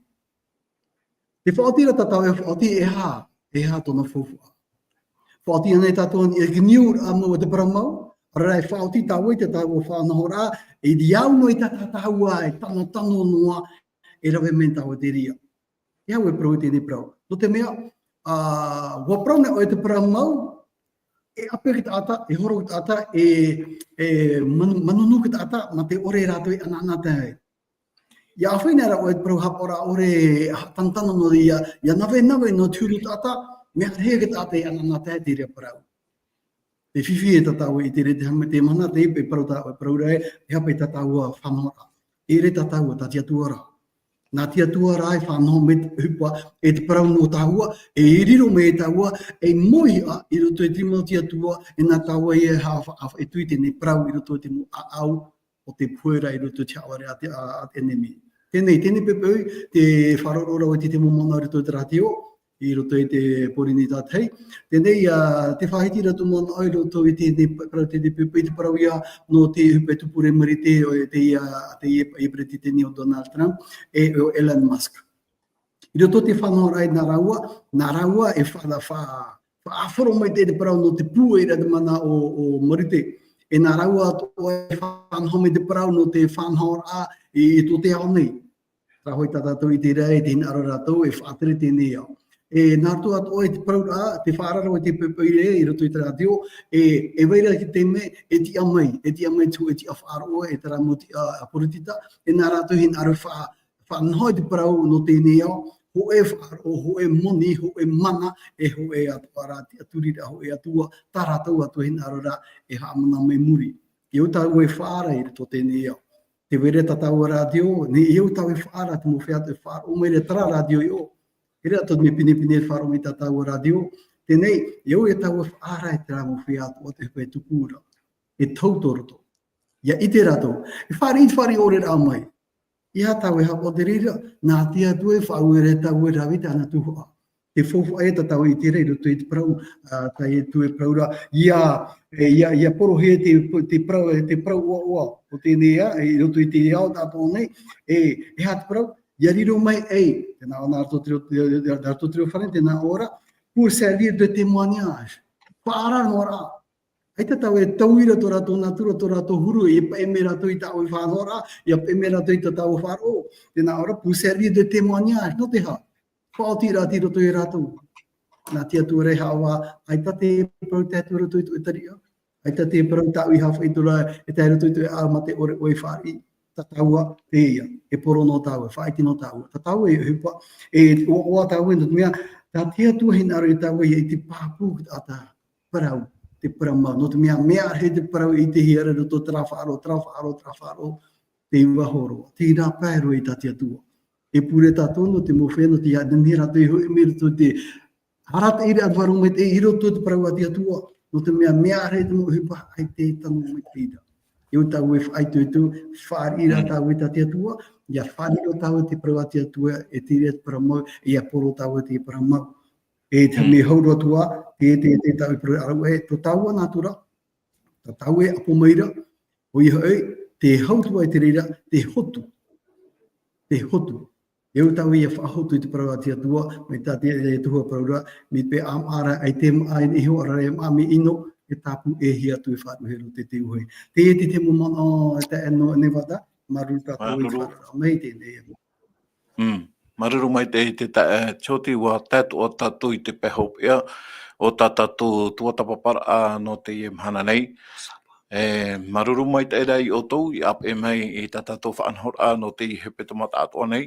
Te faʻaotiraʻa tā tāua e faʻaoti, e aha, e aha tōna faufaʻa. Faʻaoti anaʻe tātou i niʻa i te niuraʻa mau o te parau mau, ʻaore rā e faʻaoti tāua i tā tāua faʻanahoraʻa, e ʻia au noa i tā, tā tāua e tano, tano noa, e rave mai tāua i te reira. E aha e parau i teie parau. Nō te mea, ā, ʻua parau nei ʻoe te parau mau, e ʻape te taʻata, e horo te taʻata, e, e manu-, manunu te taʻata, mā te ʻore rātou e ʻanaʻanatae ai. ʻia ʻāfaʻi na rā ʻoe i te parau haʻapaʻoraʻa ʻore, haʻatanotano noa ia, ʻia navenave noa te huru taʻata, mea rahi te taʻata e ʻanaʻanatae i te reira parau. Te fifi e tātou i te reira, te hama-, te mahana, te, e parau tā, e parau ra ē, e aha paʻi tā tāua faʻanahoraʻa. E ʻere tā tāua, tā te Atua ra. Nā te Atua ra e faʻanaho mai te ʻohipa, e te parau nō tāua, e riro mai e tāua, e mōhia i roto i te mau o te Atua, e nā tāua e ha-, ha-, ha-, e tū i teie parau i roto i te mau ʻāʻau o te pohe ra i roto i te haʻavare a te, a, a te ʻenemi. Teie, teie poʻipoʻi, te faʻaroʻo ra ʻoe i te mau manaʻo i roto i te rātio, i roto i te pōrini tātahi. Teie, ā, te faʻahiti ra tō manaʻo i roto i te, te, parau te, te, te, te parau ia nō te ʻohipa e tupu ra e Marite, ʻo te ia, te ia, ia peretiteni ʻo Donald Trump, e ʻo Elon Musk. I roto i te faʻanahoraʻa nā rāua, nā rāua e fa-, fa-, faʻaʻāfaro mai te, te parau nō te pūai ra te mana o, o Marite. E nā rāua atoʻa e faʻanaho mai te parau nō te faʻanahoraʻa i, i tō te ao nei. Rā hoʻi tā tātou i te reira, e te hinaʻaro rātou e faʻatere teie ao. E nā roto atoʻa i te parau ra, te faʻaara ra ʻoe i te poʻipoʻi ra i roto i te rātio, e, e vai ra te taime, e tiʻa mai, e tiʻa mai te, e tiʻa faʻaroʻo, e terā mau tiʻa, ā, poritita, e nā rātou hinaʻaro fa-, faʻanaho i te parau nō teie ao, hōʻē faʻaroʻo, hōʻē moni, hōʻē mana, e hōʻē atoʻa ra te tiʻaturiraʻa, hōʻē atua, tā rātou atoʻa hinaʻaro ra e haʻamana mai muri. ʻIa au tāua e faʻaara i roto i teie ao. Tē vai ra tā tāua rātio, nei, ʻia au tāua e faʻaara, te mau feiā atoʻa e faʻaroʻo mai ra terā rātio i ʻō. E rā atoʻa te mea pinepine e faʻaroʻo mai tā tāua rātio. Teie, ʻia au e tāua e faʻaara i terā mau feiā atoʻa te ʻohipa e tupu ra. E tauturu roto. ʻIa ʻite rātou. E fāriʻi, fāriʻi ʻore rā mai. ʻEiaha tāua e haʻapaʻo i te reira, nā te Atua e faʻaue ra tāua e rave i tāna tuhaʻa. Te faufaʻa e tātou i te reira, i roto i te parau, ā, tā Ietu e parau ra, ʻia, e, ʻia, ʻia porohia te, te parau, te parau ʻoaʻoa, ʻo teie ā, i roto i te ao tātou nei, e, e aha te parau, ʻia riro mai ē, tēnā ʻō nā roto te reo, nā roto te reo fare, tēnā ʻō ra, pour servir de témoignage. Faʻaara noa rā. ʻAita tāua e tauira tō rātou natura, tō rātou huru, e paʻi mai rātou i tāua faʻanahoraʻa, ʻia paʻi mai rātou i tā tāua faʻaroʻo. Tēnā ʻō ra, pour servir de témoignage, nō te aha? Faʻaoti rā i roto ia rātou. Nā te Atua ra e haʻavā, ʻaita te parau tae atu i roto i tō ʻoe tariʻa. ʻAita te parau tāʻu i haʻafaʻi atu ra, e tae i roto i tō ʻoe ʻāʻau mā te ʻore ʻoe i fāriʻi. Tā tāua, teie, e poro noa tāua, faʻaʻite noa tāua. Tā tāua e ʻohipa, e ʻoaʻoa tāua, nō te mea, tā te Atua e hinaʻaro ia tāua, ʻia ʻite pāpū te taʻata parau, te parau mau. Nō te mea, mea rahi te parau e ʻitehia ra i roto i terā faʻaroʻo, terā faʻaroʻo, terā faʻaroʻo, tē vai roa, tē vai roa i tā te Atua. E pure tātou nō te mau feiā, nō te mea, nō te mea rātou e hoʻi mai i roto i te arataʻiraʻa te Vārua Maitaʻi i roto i te parau a te Atua. Nō te mea, mea rahi te mau ʻohipa, ʻaita e tano mai te reira. ʻIa au tāua e faʻaitoito, fāriʻi rā tāua i tā te Atua, ʻia fāriʻi roa tāua i te parau a te Atua, e te reira te parau mau, ʻia poro tāua i te parau mau. E te mea hau roa atu ā, te, te, te tāua e parau ra, e, tō tāua natura, tā tāua e ʻapo mai ra, ʻoia hoʻi, tē hau atu ā i te reira, te hotu. Te hotu. E au tāua ʻia faʻahotu i te parau a te Atua, mai tā te, te tuhaʻa parau ra, mai te peu ʻāmaʻa ra, ʻaita e maʻa, e iho ra e maʻa, mea ʻino, e tāpū e hia atu e faʻaruhe roa te, te uhe. Teie te, te mau manaʻo, e tae noa, Nevada, māuruuru tātou i te faʻaroʻo mai teie nei. Mm. Māuruuru maitaʻi te ta-, e, Tioti, ʻua tae atoʻa tātou i te pae hopeʻa o tā tātou tuatāpaparaʻa nō teie mahana nei. E, māuruuru maitaʻi rā ia ʻoutou i ʻāpeʻe mai i tā tātou faʻanahoraʻa nō teie hepetoma taʻatoʻa nei.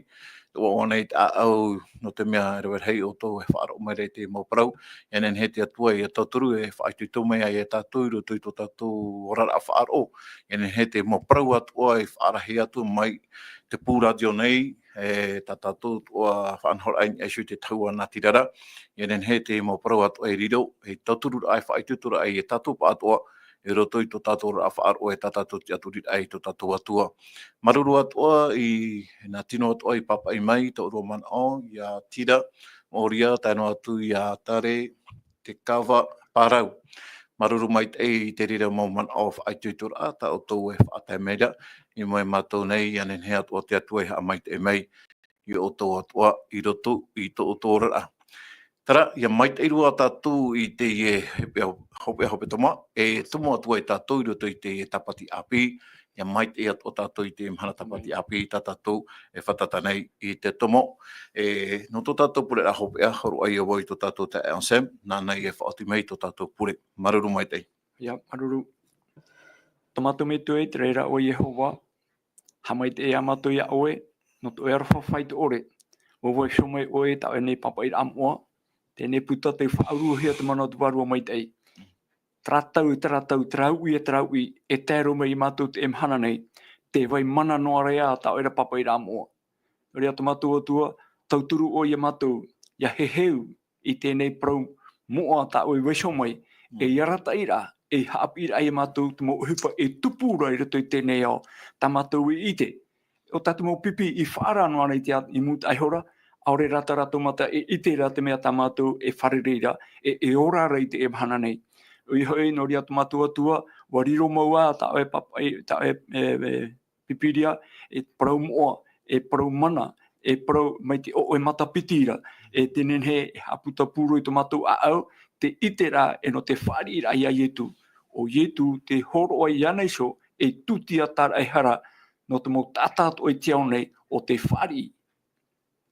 Te ʻoaʻoa nei te ʻāʻau, nō te mea e rave rahi ʻoutou e faʻaroʻo mai ra i te mau parau. ʻIa nehenehe te Atua ʻia tauturu e faʻaitoito mai ai ia tātou i roto i tō tātou oraraʻa faʻaroʻo. ʻIa nehenehe te mau parau atoʻa e faʻarahi atu mai te pū rātio nei, e, tā tātou atoʻa faʻanahoraʻa i niʻa iho i te tahua natirara. ʻIa nehenehe te mau parau atoʻa e riro, e tautururaʻa, e faʻaitoitoraʻa ia tātou pāʻatoʻa, i roto i tō tātou oraraʻa faʻaroʻo, e tā tātou tiʻaturiraʻa i tō tātou Atua. Māuruuru atoʻa i nā tino atoʻa i pāpaʻi mai, tō ʻōrua manaʻo, ia Tira, Moʻoria, tae noa atu ia Tare, Te Kava, Parau. Māuruuru maitaʻi i te reira mau manaʻo faʻaitoitoraʻa, tā ʻoutou e faʻatae mai ra, i mua ia mātou nei, ʻia nehenehe atoʻa te Atua e haʻamaitaʻi mai ia ʻoutou atoʻa i roto i tō ʻoutou oraraʻa. Terā, ʻia maitaʻi roa tātou i teie hopeʻa, hopeʻa hepetoma, e tomo atu ai tātou i roto i teie tāpati ʻāpī, ʻia maitaʻi atoʻa tātou i te mahana tāpati ʻāpī, tā tātou e fātata nei i te tomo. E, nō tō tātou pureraʻa hopeʻa, hōroʻa ïa vau i tō tātou taeaʻe Anselme, nāna e faʻaoti mai i tō tātou pure. Māuruuru maitaʻi. ʻIa, māuruuru. Tō mātou Metua i te raʻi ra ʻo Iehova, haʻamaitaʻi ā mātou iā ʻoe, nō tō ʻoe aroha faʻaitoʻore, ʻua vaiiho mai ʻoe i tā ʻoe nei pāpaʻiraʻa moʻa, teie nei puta tei faʻaruahia te mana o te Vārua Maitaʻi. Terā tau, terā tau, terā uʻi, terā uʻi, e tae roa mai ia mātou i teie mahana nei, tē vai mana noa ra ïa tā ʻoe ra pāpaʻiraʻa moʻa. Nō reira tō mātou Atua, tauturu ʻoe ia mātou, ʻia heheu i teie nei parau moʻa tā ʻoe i vaiiho mai, e arataʻiraʻa, e haʻapiʻiraʻa ia mātou, te mau ʻohipa e tupu ra i roto i teie nei ao, tā mātou e ʻite. ʻO tā te mau pipi i faʻaara noa ra i te at-, i mūtaʻa iho ra, ʻaore rā tā rātou mata e ʻite ra te mea tā mātou e fārerei ra, e, e ora ra i teie mahana nei. ʻOia hoʻi, nō reira tō mātou Atua, ʻua riro mau ā tā ʻoe pāpaʻi, tā ʻoe, e, e, Pīpīria, e parau moʻa, e parau mana, e parau mai te ʻoʻe matapiti ra, e te nehenehe e haʻaputapū roa i tō mātou ʻāʻau, te ʻiteraʻa e nō te fāriʻiraʻa ia Ietu. ʻO Ietu te hōroʻa iāna iho, e tūtia tāraʻehara, nō te mau taʻata atoʻa i te ao nei, ʻo tē fāriʻi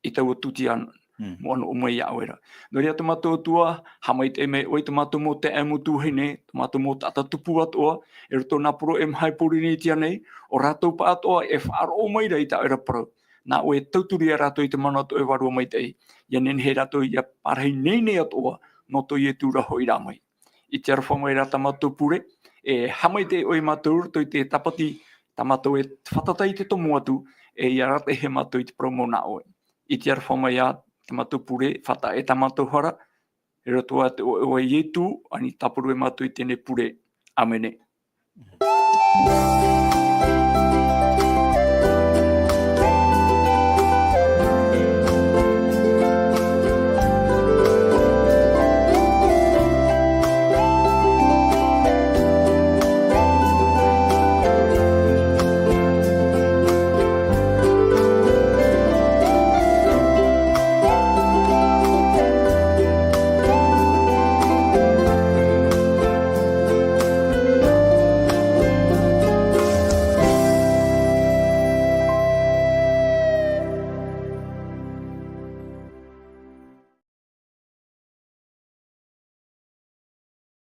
i taua tūtia moʻa nō ʻō mai iā ʻoe ra. Nō reira tō mātou Atua, haʻamaitaʻi mai ʻoe i tō mātou mau taeaʻe mau tuahine, tō mātou mau taʻata tupu atoʻa, i roto i nā poro e maha i Pōrīnetia nei, ʻo rātou pāʻatoʻa e faʻaroʻo mai ra i tā ʻoe ra parau. Nā ʻoe e tauturu ia rātou i te mana o tō ʻoe Vārua Maitaʻi. ʻIa nehenehe rātou ʻia parahi nei nei atoʻa, nō tō Ietu ra hoʻi rā mai. I te aroha mai rā tā mātou pure, e haʻamaitaʻi ʻoe ia mātou i roto i te tāpati, tā mātou e fātata i te tomo atu, e ʻia arataʻi ia mātou i te parau mau nā ʻoe. I te aroha mai ā tā mātou pure, fātaʻa e tā mātou hara, i roto ā i te iʻoa o Ietu, ʻa ia tāparu e mātou i teie pure. ʻĀmene.